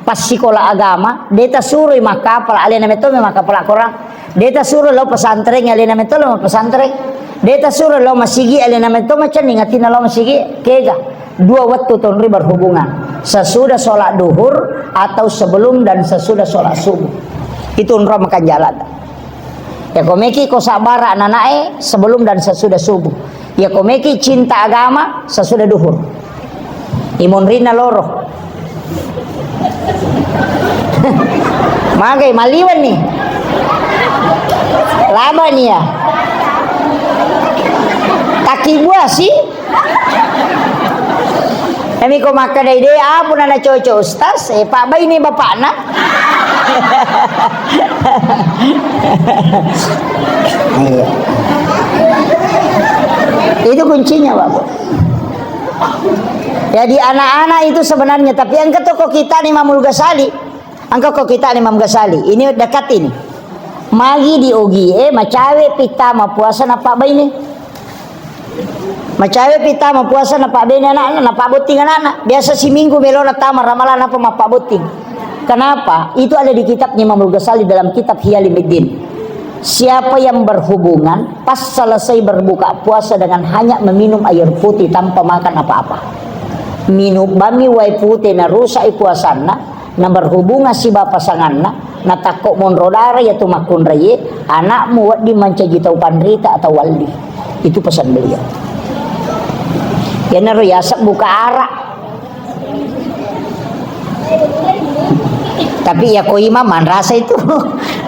pas sikola agama, deta suroi makkapala, alena metto makkapala Quran. Deta suro lao pesantren, alena metto lao pesantren. Deta suro lao masigi, alena metto macenning atinna lao masigi. Kega? Dua wettu tonri berhubungan. Sesudah sholat duhur atau sebelum dan sesudah sholat subuh. Itu onrong makan jalan. Ya komeki ko sabara nanae sebelum dan sesudah subuh. Ya komeki cinta agama sesudah duhur. Imonrinna loro. Magai maliwan ni. Laba ni ya. Taki buah sih. Emi ko makkeda ide, "Apa na nacoco Ustaz?" Eh, Pak Bai ni bapakna. Iya. Itu kuncinya, Bapak. Jadi anak-anak itu sebenarnya, tapi engka to ko kita ni Imamul Ghazali. Engka ko kita ni Imam Ghazali. Ini dekat ini. Magi di ogie, macawe pittama puasa napabbaine. Macawe pittama puasa napabbaine anakna, napabotting anakna. Biasa siminggu melona tama Ramalang apa mappabotting. Kenapa? Itu ada di kitabnya Imamul Ghazali dalam kitab Ihya Ulumuddin. Siapa yang berhubungan pas selesai berbuka puasa dengan hanya meminum air putih tanpa makan apa-apa. Minum bami wae pute narusai puasanna, na berhubungan siba pasanganna, natakko monro dara yatu makkunraie, anakmu wedding mancaji tau panrita atau wali. Itu pesan beliau. Iyanaro yaseng buka arak. Tapi ya ko imam manrasa itu.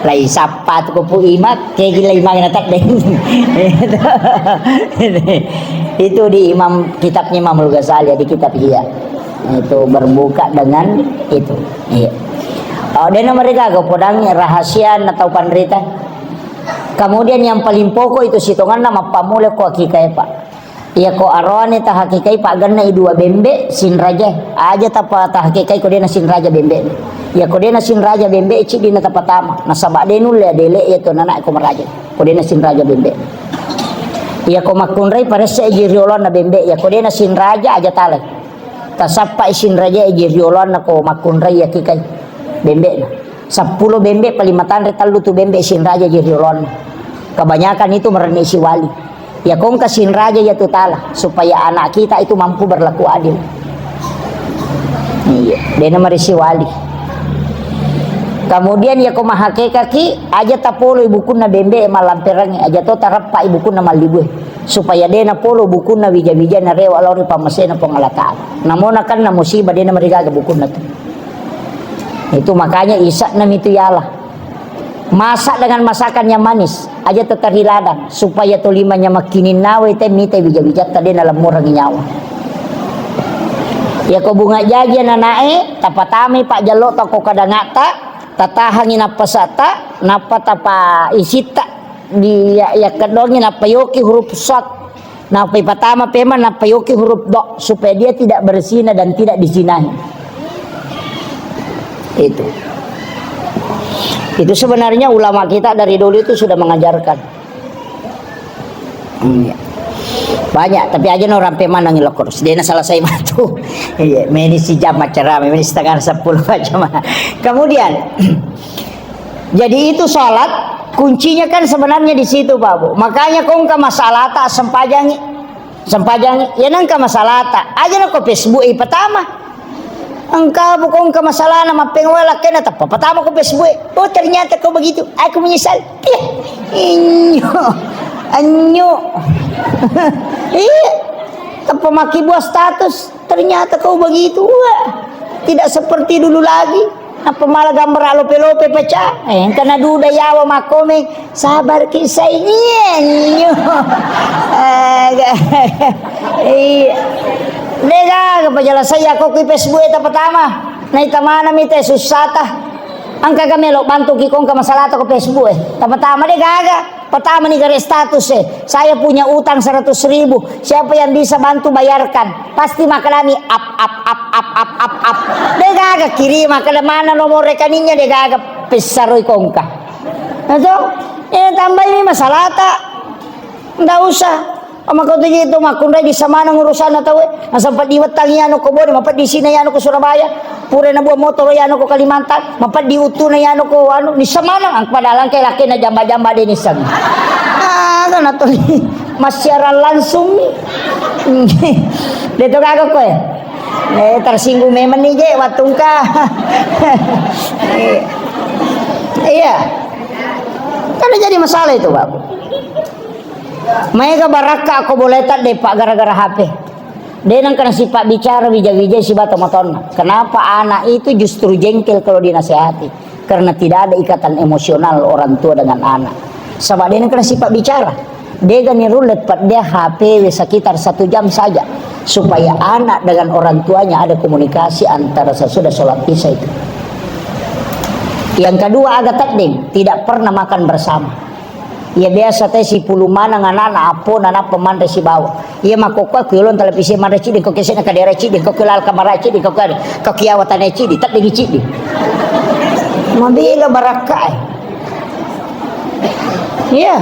Lai sappa tu ko pu imam, kegi lai imam na tadde. Itu di imam, kitabnya Imamul Ghazali, di kitab Ihya. Itu berbuka dengan itu. Iya. Oh, dena mereka ga podang rahasia na tau panrita. Kemudian yang paling pokok itu sitonganna mappamula ko akikae, Pak. Iya ko aroane tahakikai paggenna i dua bembe sinraja. Aja tapa tahakikai ko dena sinraja bembe. Iya ko dena sinraja bembe ciddi na tapatama. Nasaba de nulle adele iya to nana ko maraja. Ko dena sinraja bembe. Iya ko makkunrai paresse ji riolonna bembe. Iya ko dena sinraja aja talai. Tasappa i sinraja ji riolonna ko makkunrai iya kikai bembe na. Seppulo bembe paling matanre tellu tu bembe sinraja ji riolonna. Kebanyakan itu merenni siwali. Ya kongka sinraja ya tu tala supaya anak kita itu mampu berlaku adil. Iya, dena marisi wali. Kemudian ya ko mahakekaki aja tapolo ibukunna bembe mallamperangi aja to tarappa ibukunna mallibue supaya dena polo bukunna wija-wija narewa lao ri pammasena Puang Allah Taala. Namona kanna musibah dena marigaga bukunna tu. Itu makanya isakna mitu yala. Masak dengan masakan yang manis, aja tetari ladang, supaya tolimanya makkininnawai te mita wija-wijatta de nalemmurangi nyawa. Iya ko bunga jaji ananae, tapatamai pajjallo ta ko kadangata, tatahangi nappasata, nappa tapa isitta di ya, ya kedongi nappa yoki huruf sot. Nappa ipatama pema, nappa yoki huruf do, supaya dia tidak berzina dan tidak dizinahi. Itu. Itu sebenarnya ulama kita dari dulu itu sudah mengajarkan. Hmm, iya. Banyak, tapi aja no rampe manang ilokor. Sedena selesai matu. Iya, meni si jam acara, meni setengah sepuluh aja mah. Kemudian, jadi itu sholat, kuncinya kan sebenarnya di situ, Pak Bu. Makanya kongka masalata sempajangi, sempajangi. Ya nangka masalata. Aja na ko Facebook i pertama. Engka bu kongka masalana mappeng wala kena teppa pertama ko Facebook. Oh, ternyata kau begitu. Aku menyesal. Iya. Inyo. Anyo. Iya. Teppa maki buat status. Ternyata kau begitu. Wah. Tidak seperti dulu lagi. Apa malah gambar lope-lope pecah? Eh, karena duda yawa makome, sabar ki saingienyo. Aga. Iya. Degaga pajalasai aku ki Facebook eta pertama. Nai tamana mite susata. Angka ga melo bantu ki kongka masalata ko Facebook e. Pertama degaga. Pertama ni gare status e, saya punya utang seratus ribu, siapa yang bisa bantu bayarkan? Pasti makalami ap ap ap ap ap ap ap. De gaga kiri makala mana nomor rekeningnya de gaga pessaroi kongka. Nah, to? Eh, tambahi mi masalata. Ndak usah. Maka tu ji tu makkunrai bisa maneng urusanna tau e. Nasaba diwettangi anu ko Bone, mapeddi sina anu ko Surabaya. Pura nabuang motor anu ko Kalimantan, mapeddi uttuna anu ko anu, nissa maneng, ang-, padahal angke lakena jamba-jamba de nisseng. Ah, kan atau massiaran langsung ni. De to gaga ko e. Eh, tersinggung memang ni je, wattungka. Iya. Kan jadi masalah itu, Pak. Maega barakka ko boleta de, Pak, gara-gara H P. De nengka nasipa bicara wija-wija siba tomatoanna. Kenapa anak itu justru jengkel kalau dinasehati? Karena tidak ada ikatan emosional orang tua dengan anak. Saba de nengka nasipa bicara. Dega ni rulet pat dia H P we sekitar satu jam saja supaya anak dengan orang tuanya ada komunikasi antara sesudah sholat isya itu. Yang kedua, aga teddeng, tidak pernah makan bersama. Iya biasa te sipulung maneng anana, appona nappa manre sibawa. Iya makkokkoe ku yolong televisi manre ciddi, ko kesena kadera ciddi, ko kelal kamara ciddi, ko kade, ko kiawa tane ciddi, teddengi ciddi. Mabela barakka e. Iya.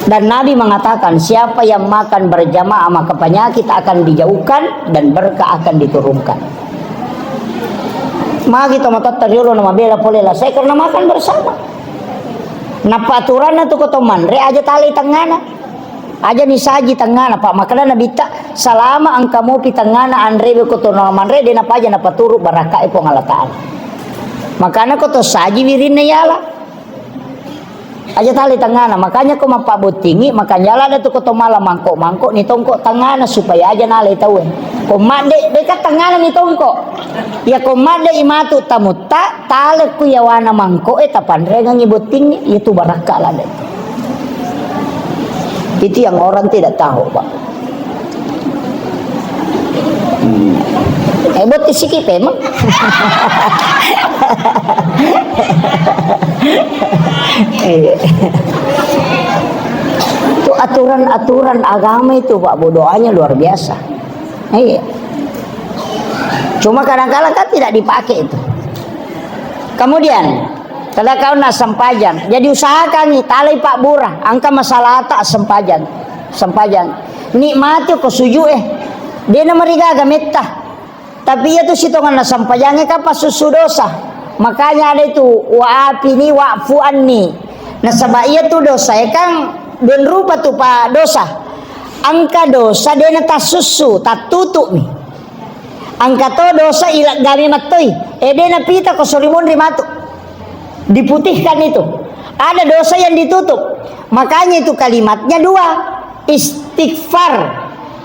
Dan Nabi mengatakan, siapa yang makan berjamaah maka penyakit akan dijauhkan dan berkah akan diturunkan. Magi to matotta riolo na mabela pole lasai karena makan bersama. Nappa aturanna tu ko to manre aja talai tengngana. Aja ni saji tengngana, Pak. Makkedana Nabitta, selama engka mopi tengngana anre ko to manre, de napaja napaturu barakka e Puang Allah Taala. Makana ko to saji wirinna yala. Aja tali tengngana, makanya ko mappabbottingi, makanya ladde tu ko to mala mangko-mangko ni tongko tengngana supaya aja nalai tauwe. Ko madde, deka tengngana ni tongko. Ya ko madde imatu tamutta, tale ku yawana mangko e tapanrengangi bottingi, itu barakka ladde. Itu yang orang tidak tahu, Pak. Hmm. Eh, botting sikit memang. Iya. Itu aturan-aturan agama itu, Pak, Bu, doanya luar biasa. Iya. Cuma kadang-kadang kan tidak dipakai itu. Kemudian, kada kau nak sempajang. Jadi usahakan ni, talai pabbura. Angka masalah tak sempajang. Sempajang. Nikmati ko sujud eh. Dia nama rigaga metta. Tapi iya tu sitongenna sempajangnge kan passussu dosa. Makanya ada itu, wa api ni, wa'fu anni. Nasaba iya tu dosa e kan dua rupa tu pa dosa. Engka dosa dena tassussu, tattutu'mi. Engka to dosa ileggami mattoi. E dena pita ko sorimonri matu. Diputihkan itu. Ada dosa yang ditutup. Makanya itu kalimatnya dua. Istighfar.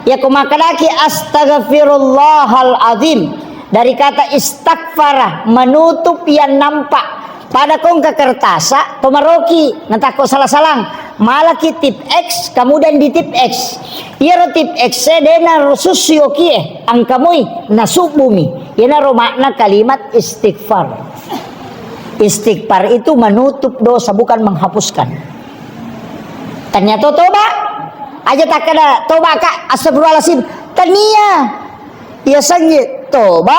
Ya, ko makkedaki, "Astaghfirullahal azim." Dari kata istaghfara, menutup yang nampak. Pada kongka kertasa, tomaroki, natakko salah-salang. Malaki tip X, kemudian di tip X. Iyaro tip X e dena ro sussu yokie, angkamui, nasubbumi. Iyanaro makna kalimat istighfar. Istighfar itu menutup dosa, bukan menghapuskan. Tania to toba? Aja takkeda toba, Kak, astagfirullahaladzim. Tania. Iya sengngi toba,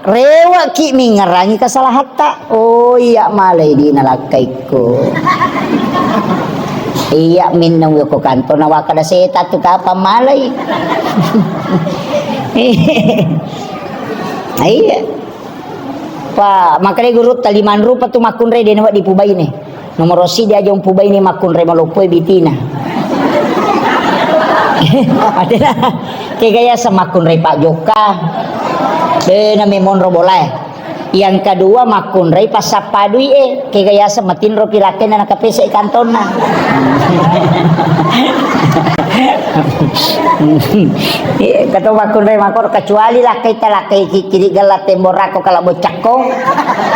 reweki mingerangi kesalahatta. Oh, iya malai dina lakkaikku. Iya minnung ko kanto na wakkeda seta tu kapang malai. Iya. Pa, makkedai gurutta, lima rupa tu makkunrai, de nawedding pubaine. Nomoro siddi aja umpubaine makkunrai maloppoe bitina. Atena, kega yaseng makkunrai pajokka. De nami monro bolae. Yang kedua makkunrai passappa dui'e. Kega yaseng matinro pi lakkainna nakapese kantonna. Iya, ketua makkunrai makor kecuali lakkai ta lakkai ki-, kiri gella temborako kala boccakko.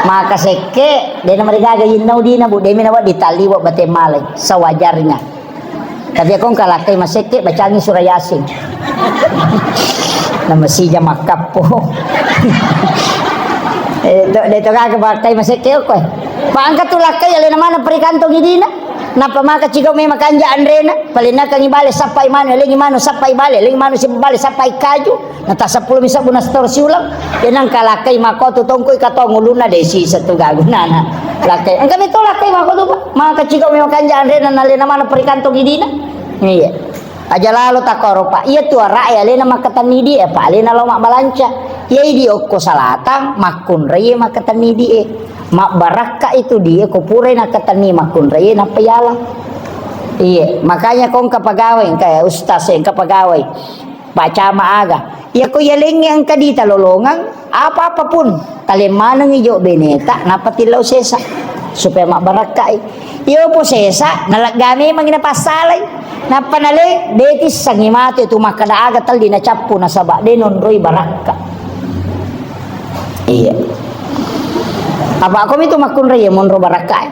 Maka sekke, dena marigaga yinnau dina, Bu, demi nawa ditaliwa bate malai, sewajarnya. Tapi aku engka lakkai masekke, bacangi surah Yasin. Nama sija makkappo. Eh, to, de to gaga lakkai masekke, oke. Pa engka tu lakkai, alena mana perikantong idina. Nappa maka cigau memang kanja anrena, palennakangi bale sappai manu, lengi manu sappai bale, lengi manu si bale sappai kaju, nata seppulo mi sabbu na setor siulang, denang kalakai makotu tongkoi katong ulunna desi setu gagunana. Lakai, engka meto lakai makotu, Pak, maka cigau memang kanja anrena, nalena mana perikantong idina. Iya. Aja lalo takoro, Pak. Iya tu ara'e alena makkatenni di, Pak, alena lo mabbalanca. Iya idi okko salatang, makkunrai makkatenni di e. Mabbarakka itu dia, ko purai nakkatenni makkunrai, nappa yala. Iya, makanya ko engka pegawai, engka ustaz, engka pegawai, Pak Camat aga. Iya ko yalengnge engka dita lolongang, apa-apa pun, taleng manengi jo beneta, nappa tillau sesa. Supaya mabbarakkai. Iyo po sesa, nalegga memangi napassalai. Nappa nale, de tissengi matu tu makkeda aga telli nacappu nasaba de nonroi barakka. Iya. Apa aku itu makkunrai ya monro barakka.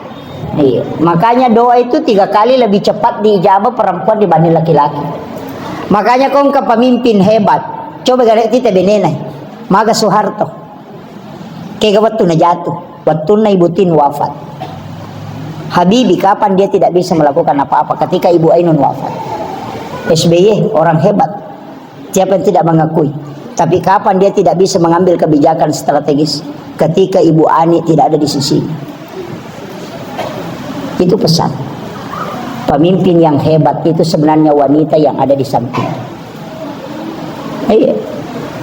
Iya. Makanya doa itu tiga kali lebih cepat diijabah perempuan dibanding laki-laki. Makanya kau ke pemimpin hebat. Coba gare kita benenai. Maga Soeharto. Kega wettu na jatuh. Wettunna Ibu Tin wafat. Habibie, kapan dia tidak bisa melakukan apa-apa ketika Ibu Ainun wafat? S B Y orang hebat. Siapa yang tidak mengakui? Tapi kapan dia tidak bisa mengambil kebijakan strategis? Ketika Ibu Ani tidak ada di sisinya. Itu pesan. Pemimpin yang hebat itu sebenarnya wanita yang ada di samping. Iya.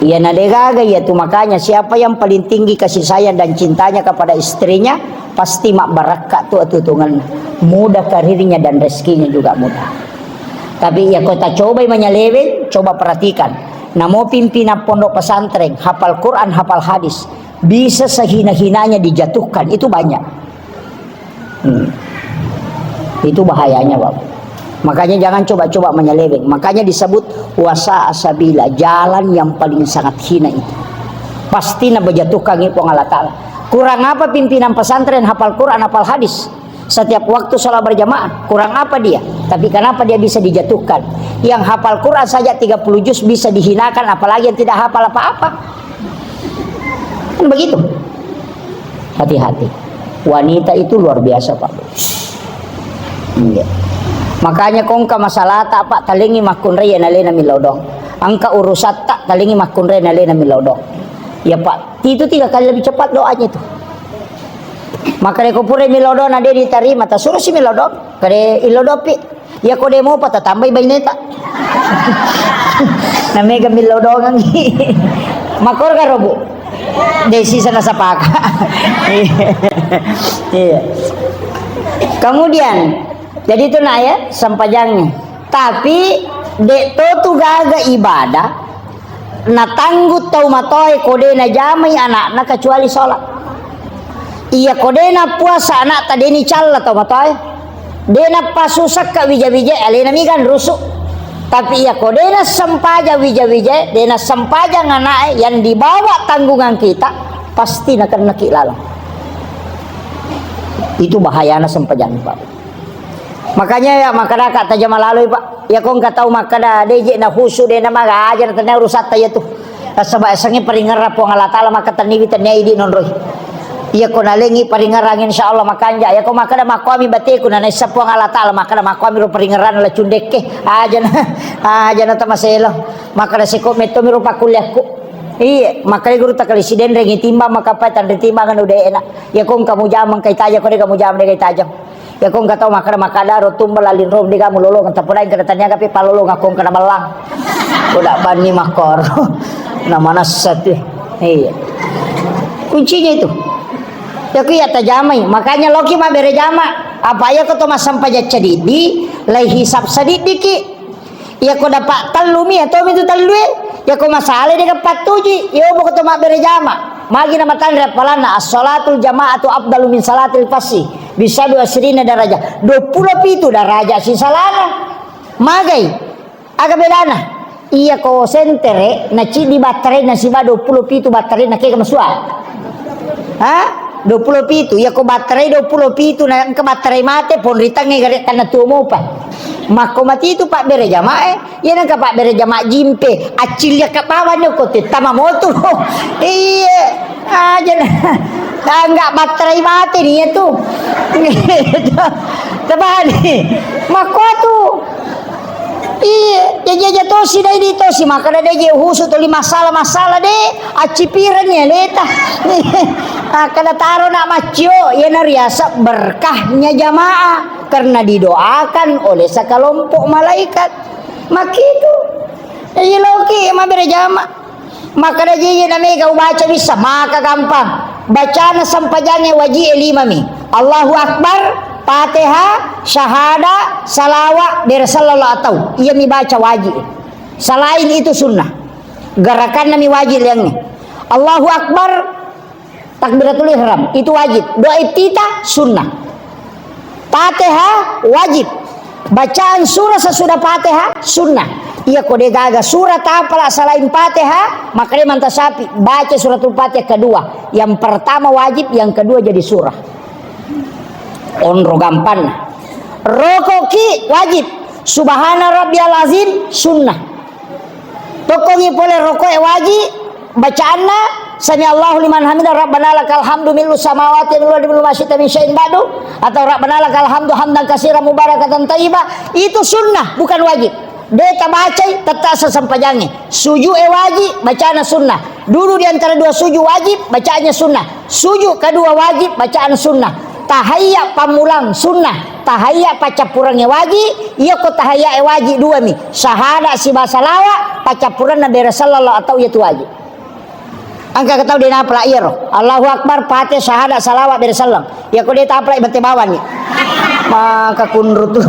Iya, na degaga iya tu, makanya siapa yang paling tinggi kasih sayang dan cintanya kepada istrinya, pasti mabbarakka tu atutungan, mudah karirnya dan rezekinya juga mudah. Tapi iya, ko ta cobai manyaleweng, coba perhatikan. Namo pimpinan pondok pesantren, hafal Quran, hafal hadis, bisa sehina-hinanya dijatuhkan, itu banyak. Hmm. Itu bahayanya, Bapak. Makanya jangan coba-coba menyeleweng. Makanya disebut wasa sabila, jalan yang paling sangat hina itu. Pasti na bejatuhkan Puang Allah Ta'ala. Kurang apa pimpinan pesantren hafal Quran, hafal hadis? Setiap waktu sholat berjamaah, kurang apa dia? Tapi kenapa dia bisa dijatuhkan? Yang hafal Quran saja tiga puluh juz bisa dihinakan, apalagi yang tidak hafal apa-apa. Kan begitu. Hati-hati. Wanita itu luar biasa, Pak. Iya. Makanya kongka masalah tak, Pak, talengi makkunrai ya nalena milodong. Angka urusan tak talengi makkunrai nalena milodong. Ya, Pak, itu tiga kali lebih cepat doanya itu. Maka deko pura milodong na de diterima, tak suruh si milodong. Kade ilodopi. Iya, ko de mopa tatambai baineta. Na mega millau dongangi. Makkoro garo, Bu? De sisa nasapaka. Iya. Kemudian, jadi itu nak ya, sempajangnya. Tapi, dek to tu gaga ibadah, natanggu tau matoae ko de najamai anakna kecuali sholat. Iya, ko de napuasa anakta, de nicalla tau matoae. De nappasusakka wija-wijae, alena miga rusu. Tapi iya, ko de nassempajang wija-wijae, de nassempajang anak'e yang dibawa tanggungan kita, pasti nakennaki laleng. Itu bahayana sempajang, Pak. Makanya ya, makkadaka tajama laloi, Pak. Ya, ko engka tau makkada, de je na khusu, de na maga aja, na tennia urusatta ya tu. Nasaba esengnge paringerrang Puang Allah Ta'ala, maka tenniwi tennia idi nonroi. Iya, ko nalengi paringerrang, insya Allah makanja. Ya, ko makkada makkuami bateku, na naisseng Puang Allah Ta'ala, makkada makkuami ro paringerrang la cundekke. Aja na, aja na tamaselo. Makkada seko metto mi ro pakkuliakku. Iya, makkada guru takali sidenrengi timbang, maka pai tanre timbang anu de enak. Ya, ko engka mujamang kai tajang, ko de ka mujamang de kai tajang. Ya, ko engka tau makkada, makkada ro tumba laling ro, de gamu lolongeng, tapodai kada taniaga pe palolongeng, ko engka na mellang. Ko da banni makkoro. Na manassa tu. Iya. Kuncinya itu. Ya, ku iya tajamai. Makanya loki mabbere jama. Apa iya ko to massempajang cadiddi, lai hisab sadiddiki. Iya ko dapat tellu mi, iya tomi tu tellue. Iya ko masalai de gaga pattuji. Iya obo ko to mabbere jama. Magi na matanre appalanna, as-salatul jama'atu afdalu min salatil fasi. Bisa dua sirina daraja. Dua puluh pitu daraja sisalana. Magai. Aga bedana? Iya ko sentere, na ciddi battaraina siba dua puluh pitu battaraina, kega masua? Ha? Dua puluh pitu, iya ko battarai dua puluh pitu, na engka battarai mate, ponritangnge gare tanna tuo mopa. Makko mati tu pabbere jamae, iya nengka pabbere jama jimpe, accillia ka bawang ko te tama motu. Iya, aja na. Tangga battarai mate ni ya tu. Tabani. Makko tu. Iya, jaji aja tosi dai di tosi, makkada de je husu tuli masalah-masalah de, accipirenni aleta. Makkada taro nak maccio, iya nariaseng berkahnya jamaah karena didoakan oleh sekelompok malaikat. Makitu. Iya loki mabbere jama. Makkada jeje na mega ubaca bisa, maka gampang. Bacana sempajangnge waji'e lima mi. Allahu Akbar, Fatihah, syahada, salawa, bere sallallahu atau. Iya mi baca waji. Selain itu sunnah. Gerakanna mi waji liangnge. Allahu Akbar, takbiratul ihram, itu wajib. Doa iftitah, sunnah. Fatihah, wajib. Bacaan surah sesudah Fatihah, sunnah. Iya ko de gaga surah tapala selain Fatihah, maka de mantasapi baca suratul Fatihah kedua. Yang pertama wajib, yang kedua jadi surah. Onro gampang. Rokoki wajib. Subhana rabbiyal azim, sunnah. Tokkongi pole rokoe waji, bacaanna Sami Allahu liman hamidah, Rabbana lakal hamdu millu samawati wa millu ardi millu ma syi'ta min syai'in ba'du, atau Rabbana lakal hamdu hamdan katsiran mubarakatan thayyiba, itu sunnah, bukan wajib. De tabacai, tetta sesempajangnge. Sujud e wajib, bacana sunnah. Duduk di antara dua sujud wajib, bacaannya sunnah. Sujud kedua wajib, bacaan sunnah. Tahayya pammulang sunnah. Tahayya paccappurengnge wajib, iya ko tahayya e wajib dua mi. Syahadat siba salawa, paccappurenna bere sallallahu atau iya tu wajib. Engka tau de napala iyaro. Allahu Akbar, Fatihah, syahadat, salawat, bere selleng. Iya ko de tapala, ibette bawang ni. Maka kunru tu.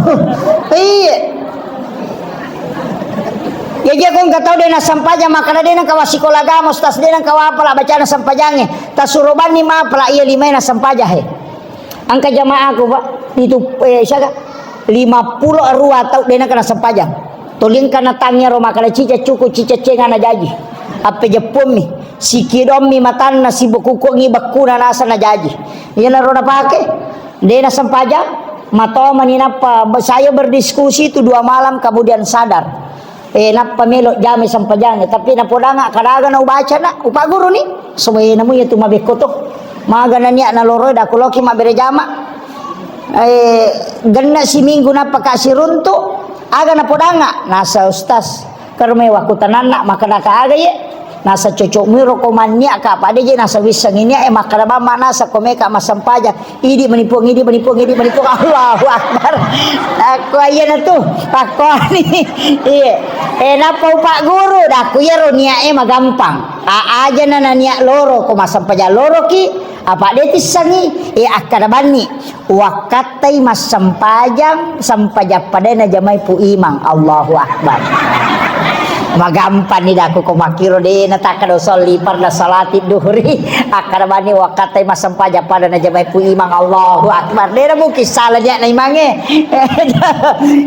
Iya. Ya, iya ko engka tau de nassempajang, makkeda de nengka wa sikola agama, ustaz, de nengka wa apala bacana sempajangnge. Tasuro banni mapala iya limae nassempajang he. Engka jamaaku, Pak, itu, eh, siaga? Lima pulo arua tau de nengka nassempajang. Toli engka natangngi ro makkeda cica cuku, cica cenga najaji. Appejeppuammi, sikidommi matanna, sibukkukuangngi bekkuna, nasa najaji. Iyanaro napake. De nassempajang, matomani nappa be-, saya berdiskusi itu dua malam kemudian sadar. Eh, nappa melo jamai sempajangnge, tapi napodanga kadaga na ubacana, upagguruni. Sobae namu iya tu mabekko to. Maga na niat naloroi, daku loki mabbere jama. Eh, genna siminggu nappa ka siruntu, aga napodanga, nasa ustaz. Karmai wakutananna, makkeda ka aga ye. Nasa cocok muiro ko manniak ka, apa de je nasa wisseng ini, eh, makkeda bamma nasa ko meka massempajang. Idi mani Puang, idi mani Puang, idi mani Puang. Allahu Akbar. Akko iyana tu. Akko ani. Iya. Eh, nappa upagguru, dakku iyaro niat e magampang. A-, aja na, na niat loro, ko massempajang loro ki, apa de tissengi, eh, akkada banni. Wakkattai massempajang, sempajang padai najamai Pu Imang. Allahu Akbar. Magampang ni dakku ko makkiro de na takkada usolli farda salati duhuri. Akkada banni wakkattai massempajang pada najamai Pu Imang. Allahu Akbar. Dera mungkin salah niat na imangnge.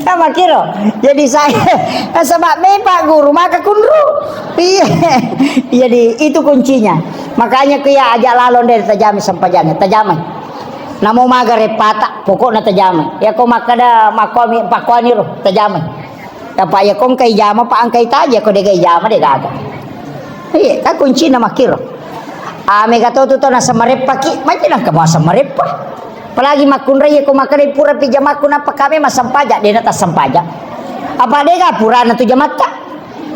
Ya, makkiro. Jadi saya, nasaba mepa guru maka kunru. Iya. Jadi itu kuncinya. Makanya kuya aja lalon deh tajami sempajangnge, tajamai. Namo maga repata, pokokna tajamai. Ya ko makkada makkomi pakkoani ro, tajamai. Apa iya ko engka ijama, pa engka itaja, ko dega ijama, dega aga. Iya, kan kuncina makkiro. Ah, mega to tu to naseng mareppa ki, maji nangka mau aseng mareppa. Apalagi makkunrai ko makkeda pura pi jamakku nappa kami massempajang, dena tassempajang. Apa dega purana tu jamatta?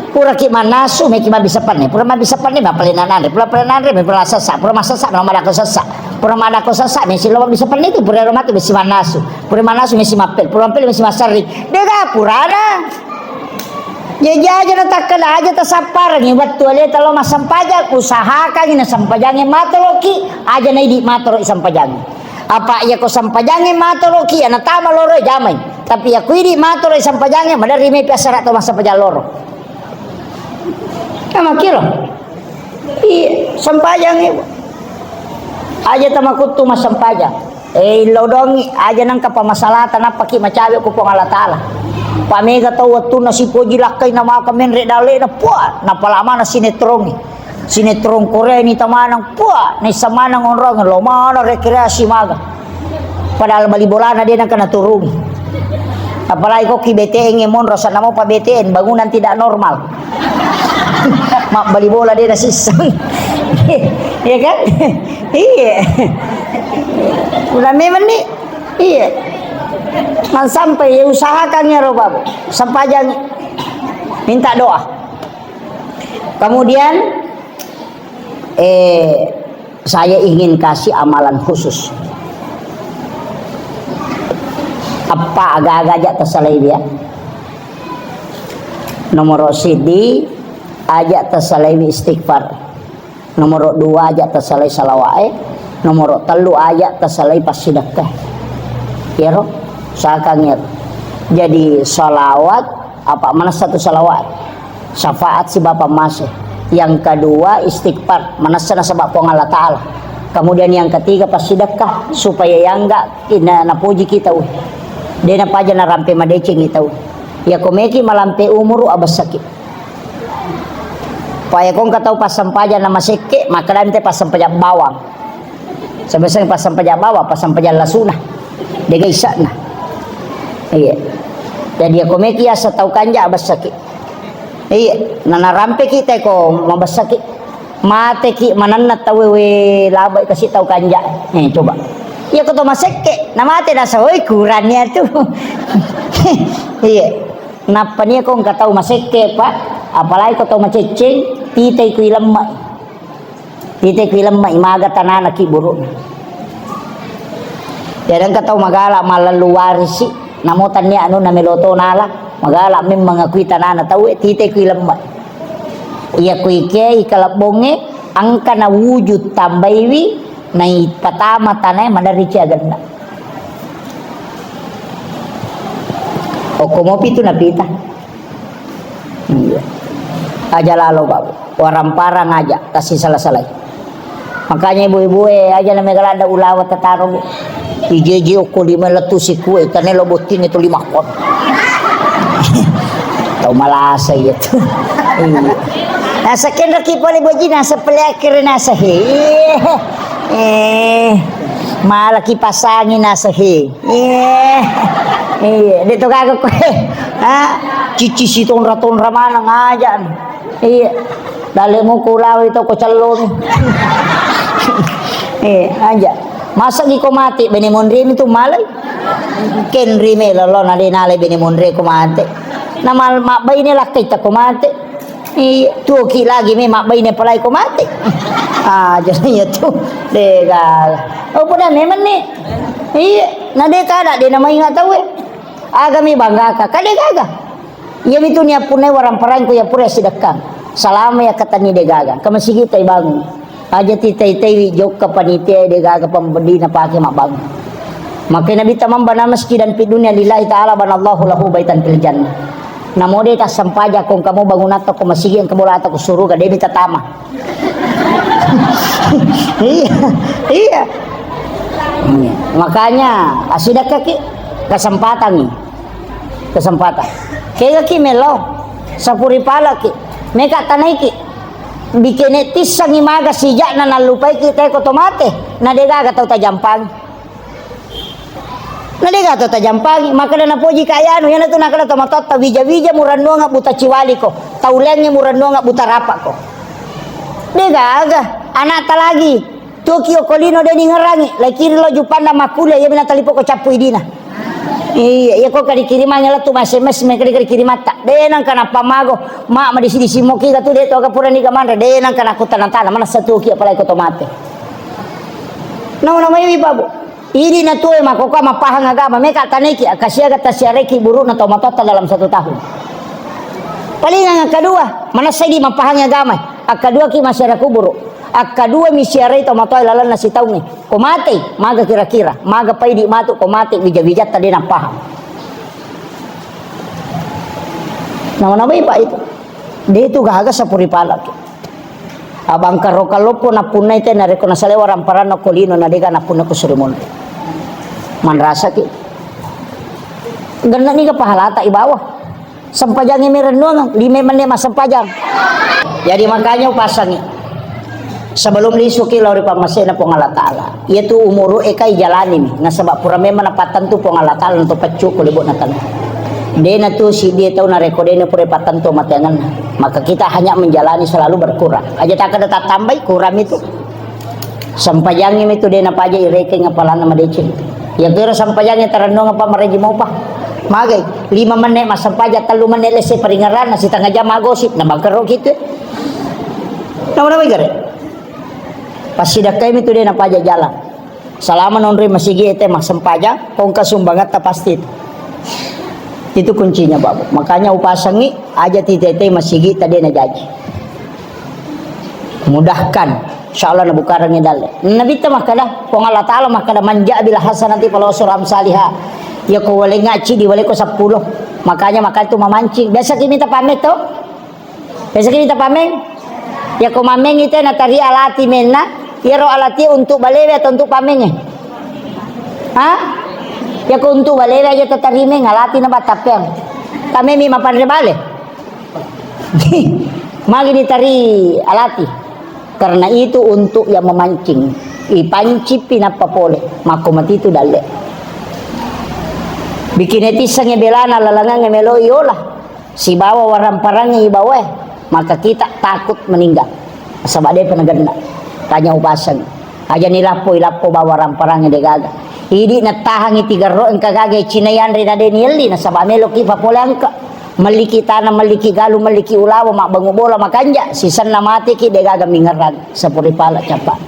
Pura ki mannasu, meki mabbissa penne. Pura mabbissa penne, mapalena nanre. Pura palena nanre, mapalena sessa. Pura massessa, mapalena madako sessa. Pura madako sessa, mesi lo mabbissa penne tu, pura ro matu, mesi mannasu. Pura mannasu mesi mappel, pura mappel mesi massarring. Dega purana. Jaji aja na takkeda aja tasapparengngi wettu aleta lo massempajang, usahakangngi na sempajangnge matoroki, aja na idi matoro sempajangnge. Apa iya ko sempajangnge matoroki, iya natama loro jamai. Tapi iya ko idi matoro sempajangnge, maderri mepi assara to massempajang loro. Iya, makkiro. Iya, sempajang ibu. Aja tamakuttu massempajang. Eh, illodongi, aja nangka pamasalata, nappaki macawe ku Puang Allah Ta'ala. Pamega tau wettunna sipoji lakkai na maka menre dalena, puah, napala mana sinetrongi. Sinetron Korea ni tamanang, puah, naissa manang onrong, lo mana rekreasi maga. Padahal bali bolana de nangka naturungi. Apalagi ko ki B T N e monro, sana mopa B T N, bangunan tidak normal. Mabbali bola de nasisseng. Iya kan? Iya. Udah memang ni. Iya. Man sampai ya usahakan ya roba. Sempajang minta doa. Kemudian eh Saya ingin kasih amalan khusus. Apa aga-aga aja tersalai dia. Nomor sidi aja tersalai istighfar. Nomor dua aja tersalai salawat. Nomor telu aja tersalai pasidakka. Yero, sakangir. Jadi salawat apa mana satu salawat? Syafaat si bapa mase. Yang kedua, istighfar, manessa nasaba Puang Allah Ta'ala. Kemudian yang ketiga, pasidakka, supaya yangga ina napuji kita, uh. Dena paja narampe madeceng kita, uh. Ya komeki malampe umuru abessaki. Paya kongka tau passampaja na masekke, maka dante passampaja bawang. Sebeseng passampaja bawang, passampaja lasuna. Dega isakna. Iya. Jadi ya komeki asa tau kanja abessaki. Iya, na narampeki teko mabessaki. Mateki manenna tauwe, we, labai kasi tau kanja. Eh, coba. Iya ko to masekke, na mate nasa, hoi, kurang ya tu. Iya. Nappa nia ko engka tau masekke, Pak, apalagi ko tau macecceng, titai ku ilemma. Titai ku ilemma, imaga tanana ki buruk. Ya, dan engka tau magala malallu warisi, namo tannia anu namelo to nala, magala memang akui tanana tau, eh, titai ku ilemma. Iya, kuike ikalebbongnge, engka na wujud tambaiwi, naipatama tanae maderri ciagenna. Okko mopi tu napita. Iya. Aja lalo, Babu. Waramparang aja, tasisala-salai. Makanya ibu-ibu, eh, aja na mega ladda ulawa tataro, Bu. Ije-ije okko lima lettu sikue, tane lo botting itu lima kon. Tau malasa iya tu. Iya. Nasa kenraki pale boji, nasa pale akhir nasa he. Eh, malaki pasangi nasa he. Iya. Iya, de to gaga koe. Ha? Cici si tonra-tonra maneng aja. Iya. Dalle muku lawi to ko celloni. Iya, aja. Masa gi ko mati bene monri mi tu malai. Kenri me lolo na de nale bene monri ko mati. Na mal mabbaine lakkai ta ko mati. Iya, tuoki lagi me mabbaine palai ko mati. Ah, jadi ya tu. De gaga. Oh, puna memang ni. Iya, na de kada de na mainga tau, eh. Aga mi bangga ka, ka de gaga. Iya mi tu nia punai waramparang ko ya pura sidekkang. Salama ya katani de gaga. Ka masigi tai bangun. Aja ti tai-taiwi jokka panitia de gaga pambedina pake mabbangun. Maka Nabi tamamba na masjidan fid dunya lillahi ta'ala banallahu lahu baitan fil jannah. Namo de tassempajang ko engka mo bangunatta ko masigi, engka bolata ko suruga, de mi tatama. Iya, iya. Makanya, asidakaki kesempatan ni. Kesempatan. Kegaki melo, sapuri palaki. Meka tanaiki. Bikene tissangi maga sijakna nallupaiki teko to mate. Na de gaga tau tajampangi. Na de gaga to tajampangi, makkeda napoji ka yanu, yana tu nakkeda to matotta wija-wija murennuang buta ciwaliko, tau lengnge murennuang buta rapako. De gaga, anakta lagi, tuki okolino de ningerangi, lai kiri lo jupanna makkulia, iya bina talipo ko cappu idina. Iya, iya ko kadi kirimangnge lettu S M S me kadi kirimatta. De nangka nappa mago, ma madisi-disi moki ga tu de to aga purani ga manre, de nangka nakutta nantana, manessa tuki apalagi ko to mate. Nama-namai wi pabu. Idi na tue makkokkoe mappahang agama, meka taneki, akkasiaga tasiareki burukna tau matotta dalam satu tahun. Palingang akkadua, manessai di mappahangi agama, akkaduaki masiara kuburu, akkadua misiarai tau matoa lalenna sitaungnge. Ko matei, maga kira-kira, maga paidi matu ko mate wija-wijatta de nappahang. Nama-namai pak itu. De tu gaga sapuri palaki. Abangkaro kaloppo nappunnai te narekko nasalai waramparanna ko lino na dega nappunna ko suri monri. Manrasaki. Genna niga pahalata ibawa. Sempajangi merennuang, lima menit massempajang. Jadi makanya upasangi. Sebelum lisuki lao ri pammasena Puang Allah Ta'ala. Iyatu umuru eka ijalani mi. Nasaba pura memang napattentu Puang Allah Ta'ala untuk peccu ko lebokna tanah. Dena tu si dia tau narekko dena pura pattentu mateangenna. Maka kita hanya menjalani selalu berkurang. Aja tak ada tak tambai kurang itu. Sempajangi mi tu dena paja irekeng apalana madeceng. Ya kira sempajangi tarennuang apa mereji mopa. Magai lima menit massempajang, tellu menit lesse peringeran, na setengah jam magosip, na bangkero gitu. Nama-nama gare. Passidakkai mi tu dena paja jalan. Salama nonroi masigi ete massempajang, kongka sumbangatta pasti itu. Itu kuncinya, Bapak. Makanya upasangi aja titete masigi tadena jaji. Mudahkan. Insyaallah nabukarangi dalle. Nabitta makkada, Puang Allah Ta'ala makkada, "Man ja'a bil hasanati falahu asyru amsaliha." Ya ko walengnga cidi waleko seppulo. Makanya maka itu memancing. Biasa ki mita pameng to? Biasaki mita pameng? Yako mameng ite natari alati menna, iyaro alati untuk balewe atau untuk pamenge? Ha? Yako untuk balewe aja tatari meng alati na battappeang. Tamemi mapanre bale. Magi ditari alati? Karena itu untuk yang memancing. Ipancing pi nappa pole. Makko mati itu dalle. Bikine tissange belana lalangange meloi olah. Sibawa waramparangnge ibawae, maka kita takut meninggal. Nasaba depa nagenna. Tanya upaseng. Aja ni lappo, ilappo bawa ramparang de gaga. Idi natahangi tigerro engka gaga cina yanre na de nielli, nasaba meloki papole angka. Melliki tanah, melliki galu, melliki ulawa, mabbangu bola, makanja, sisenna mateki de gaga mingerang. Sapuri pala capa.